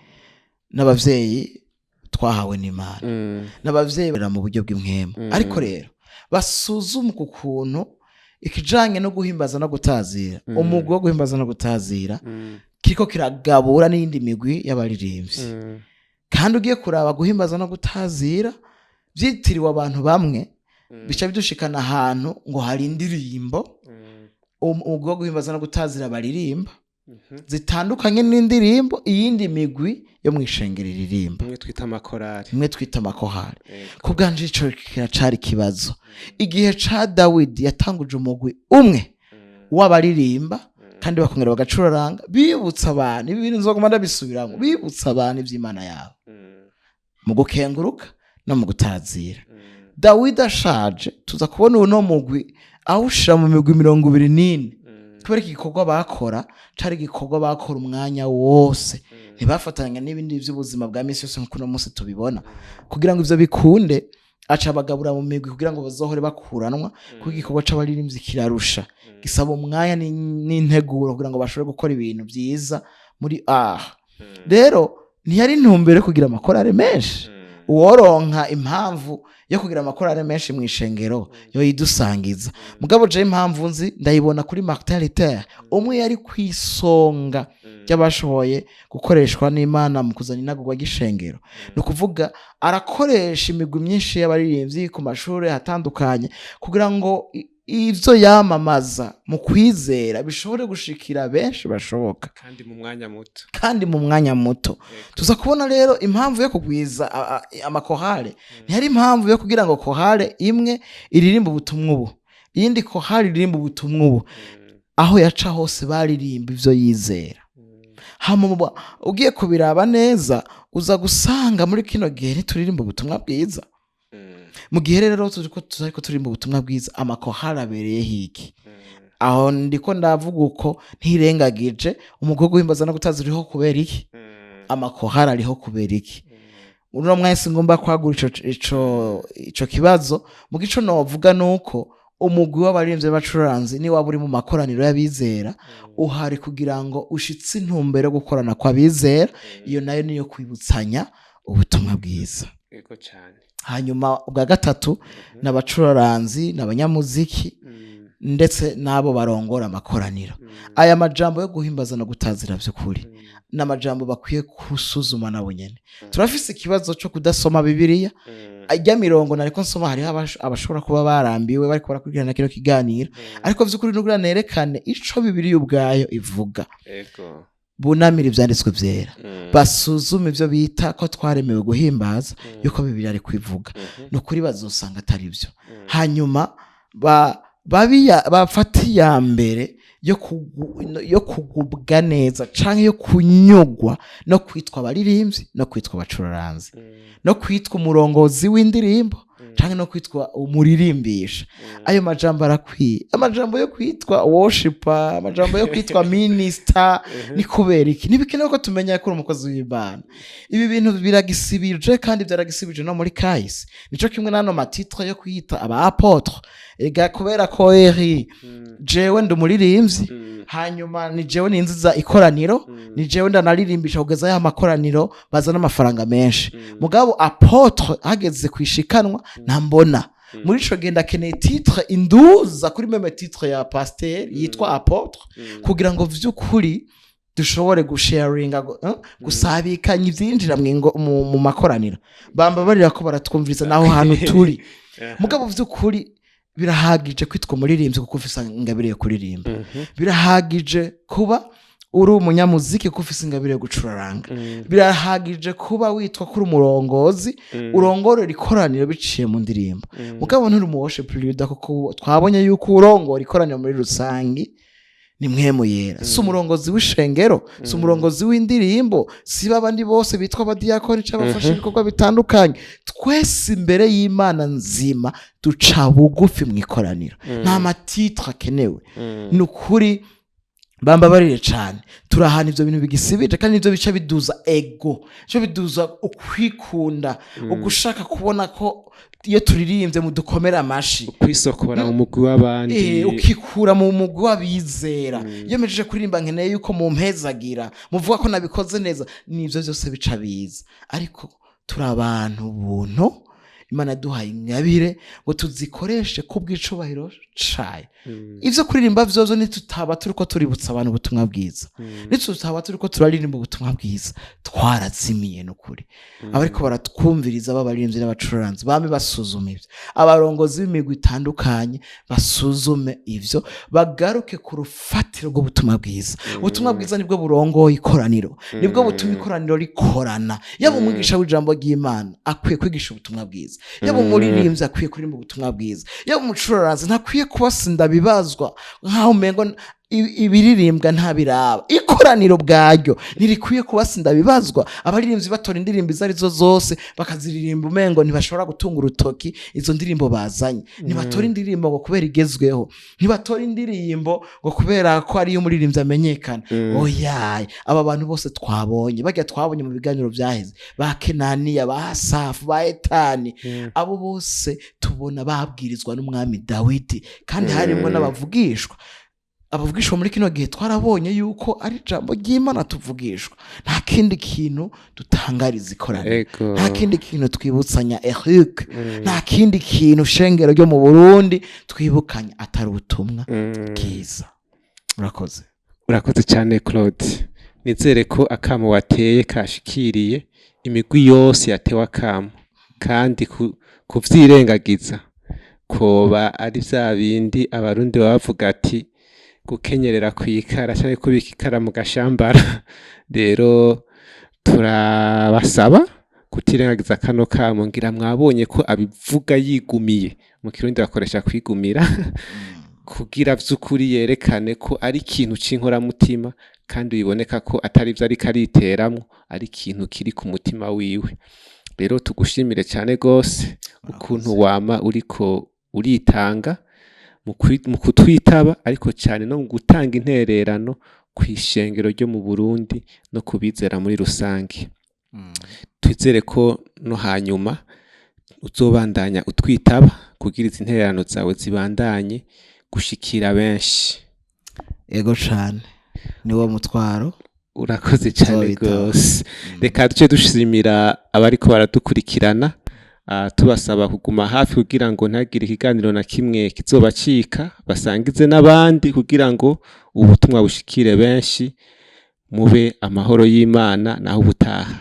n'abavyeyi twahawe n'Imana, n'abavyeyi barera mu buryo bw'impwemu. Ariko rero basuzume ku kuntu ikijanye no guhimbaza no gutazira, umugwi wo guhimbaza no gutazira kiriko kiragabura n'iyindi migwi y'abaririmbyi. Kandi ugiye kuraba, guhimbaza no gutazira vyitiriwe abantu bamwe, bica bidushikana ahantu ngo hari indirimbo umugwi wo guhimbaza no gutazira baririmba. Zitandukanye n'indirimbo iyindi migwi yo mu ishengero iririmba. Imwe twita amakorari. Imwe twita amakorari. Ku bwanje ico kiracari ikibazo. Igihe ca Dawidi yatanguje umugwi umwe w'abaririmba kandi bakongera bagacuraranga, bibutsa abantu ibi bintu, nzoguma ndabisubiramwo, bibutsa abantu ivy'Imana yabo mu gukenguruka no mu gutazira. Dawidi ashaje, tuza kubona uno mugwi awushira mu migwi 24, kubera iki gikorwa bakora cari igikorwa bakora umwanya wose, ntibafatanya n'ibindi by'ubuzima bwa misi yose nk'uko uno munsi tubibona. Kugira ngo ivyo bikunde, aca abagabura mu migwi kugira ngo bazohore bakuranwa, kuko igikorwa c'abaririmbyi kirarusha, gisaba umwanya n'integuro kugira ngo bashobore gukora ibintu vyiza muri aha. Rero ntiyari intumbero yo kugira amakorari menshi. Uworonka impamvu yo kugira amakorari menshi mu ishengero yoyidusangiza, mugabo je impamvu nzi ndayibona kuri Martin Luther, umwe yari ku isonga ry'abashoboye gukoreshwa n'Imana mu kuzana inagurwa ry'ishengero. Ni ukuvuga arakoresha imigwi myinshi y'abaririmbyi ku mashuri atandukanye kugira ngo ivyo yamamaza mu kwizera bishobore gushikira benshi bashoboka. Kandi mu mwanya muto. Kandi mu mwanya muto. Tuza kubona rero impamvu yo kugwiza amakorale ntiyari impamvu yo kugira ngo korale imwe iririmbe ubutumwa ubu, iyindi korale iririmbe ubutumwa ubu. Aho yaca hose baririmba ivyo yizera. Hama ugiye kubiraba neza, uza gusanga muri kino gihe ntituririmba ubutumwa bwiza. Mu gihe rero turiko turiko turirimba ubutumwa bwiza, amakorale abereyeho iki? Aho ndiko ndavuga uko ntirengagije umugwi wo guhimbaza no gutaza uriho kubera iki? Amakorale ariho kubera iki? Uno mwese ngomba kwagura ico kibazo. Mu gico novuga nuko umugwi w'abaririmbyi b'abacuranzi, ni waba uri mu makoraniro y'abizera, uhari kugira ngo ushitse intumbero yo gukorana kw'abizera. Iyo nayo niyo kwibutsanya ubutumwa bwiza. Yego cyane. Hanyuma ubwa gatatu ni abacuraranzi n'abanyamuziki ndetse n'abo barongora amakoraniro. Aya majambo yo guhimbaza no gutazira by'ukuri ni amajambo bakwiye gusuzuma nabo nyene. Turafise ikibazo cyo kudasoma Bibiliya. Ijya mirongo nariko nsoma, hariho abashobora kuba barambiwe bariko barakurikirana kino kiganiro, ariko vy'ukuri nugira nerekane ico Bibiliya ubwayo ivuga. Bunamira ivyanditswe vyera, basuzume ivyo bita ko twaremewe guhimbaza, yuko Bibiliya ari kwivuga. Ni ukuri bazosanga atari byo. Hanyuma bafata iya mbere yo kugubwa neza canke yo kunyugwa no kwitwa abaririmbyi, no kwitwa abacuraranzi, no kwitwa umurongozi w'indirimbo canke no kwitwa umuririmbisha. Ayo majambo arakwiye. Amajambo yo kwitwa worshiper, amajambo yo kwitwa minister, ni kubera iki? Ntibikenewe ko tumenya ko uri umukozi w'Imana. Ibi bintu biragisibije kandi byaragisibije no muri kahise. Nico kimwe n'ano ma titres yo kwita aba apôtre. Ega kubera ko eri jewe ndi umuririmbyi, hanyuma ni jewe ninziza ikoraniro, ni jewe ndanaririmbisha kugeza ya makoraniro bazana amafaranga menshi. Mugabo apôtre hageze kwishikanwa ntambona. Muri ico gihe ndakeneye titre induza kuri même titre ya pasteur yitwa apôtre, kugira ngo vy'ukuri dushobore gusharinga, gusabikanya ivyinjira mu makoraniro. Bamba barira ko baratwumviriza naho hantu turi. Mugabo vy'ukuri birahagije kwitwa umuririmbyi kuko ufise ingabire yo kuririmba. Birahagije kuba uri umunyamuziki kuko ufise ingabire yo gucuraranga. Birahagije kuba witwa ko uri umurongozi, urongorera ikoraniro biciye mu ndirimbo. Mugabo nturi umu worship leader, kuko twabonye yuko urongora ikoraniro muri rusangi ni Mpwemu Yera, si umurongozi w'ishengero, si umurongozi w'indirimbo, si babandi bose bitwa abadiyakoni cyangwa abafasha ibikorwa bitandukanye. Twese imbere y'Imana nzima duca bugufi mu ikoraniro. Nta ma titres akenewe. Ni ukuri bambabarire cyane, turahana ibyo bintu bigisibije, kandi nibyo bica biduza ego, bica biduza ukwikunda, ugushaka kubona ko iyo turirimbye mudukomera amashi. Kwisokora mu mugwi w'abandi. Ukikura mu mugwi w'abizera. Iyo mpejeje kuririmba nkeneye yuko mumpezagira, muvuga ko nabikoze neza. Nibyo byose bica biza, ariko turi abantu buntu. Imana yaduhaye ingabire ngo tuzikoreshe kubw'icubahiro cayo. Ivyo kuririmba vyozo, nitutaba turiko tuributsa abantu ubutumwa bwiza, nitutaba turiko turaririmba ubutumwa bwiza, twarazimiye n'ukuri. Abariko baratwumviriza b'abaririmbyi n'abacuranzi bame basuzuma ivyo, abarongozi b'imigwi itandukanye basuzume ivyo, bagaruke ku rufatiro rw'ubutumwa bwiza. Ubutumwa bwiza nibwo burongoye ikoraniro, nibwo butuma ikoraniro rikorana. Yaba umwigisha w'ijambo ry'Imana akwiye kwigisha ubutumwa bwiza, yaba umuririmbyi akwiye kuririmba ubutumwa bwiza, yaba umucuraranzi ntakwiye kuba sindabibazwa nk'aho umengo ibiririmbwa ntabiraba. Ikoraniro bwaryo ntirikwiye kuba sindabibazwa, abaririmbyi batora indirimbo izo arizo zose bakaziririmba umengo ntibashobora gutunga urutoki izo ndirimbo bazanye. Ntibatora indirimbo ngo kubera igezweho, ntibatora indirimbo ngo kubera ko ariyo umuririmbyi amenyekana. Oyaye, aba bantu bose twabonye, bajya twabonye mu biganiro byaheze, ba Kenaniya, ba Asafu, ba Etani, abo bose tubona babwirizwa n'umwami Dawidi, kandi harimo n'abavugishwa. Abavugishwa muri kino gihe twarabonye yuko ari ijambo ry'Imana tuvugishwa, nta kindi kintu dutangariza ikoraniro, nta kindi kintu twibutsanya Eric, nta kindi kintu shengero ryo mu Burundi twibukanya atari ubutumwa bwiza. Urakoze. Urakoze cyane, Claude. Nizere ko akamo wateye kashikiriye imigwi yose yatewe akamo, kandi kuvyirengagiza koba ari vya bindi Abarundi baba bavuga ati gukenyerera kwikara canke kubika ikara mu gashambara. Rero turabasaba kutirengagiza kano kamo. Ngira mwabonye ko abivuga yigumiye, mu Kirundi bakoresha kwigumira, kugira vy'ukuri yerekane ko ari ikintu c'inkoramutima, kandi biboneka ko atari vyo ariko ariteramwo, ari ikintu kiri ku mutima wiwe. Rero tugushimire cyane gose ukuntu wama uriko uritanga mu kutwitaba, ariko cyane no mu gutanga intererano kw'ishengero ryo mu Burundi no kubizera muri rusange. Twizere ko no hanyuma uzobandanya utwitaba kugira izi ntererano zawe zibandanye gushikira benshi. Ego cane, niwo mutwaro. Urakoze cyane Nzobitaba. gose. Reka duce dushimira abariko baradukurikirana, tubasaba kuguma hafi kugira ngo ntagire ikiganiro na kimwe kizobacika, basangize n'abandi kugira ngo ubutumwa bushikire benshi. Mube amahoro y'Imana, naho ubutaha.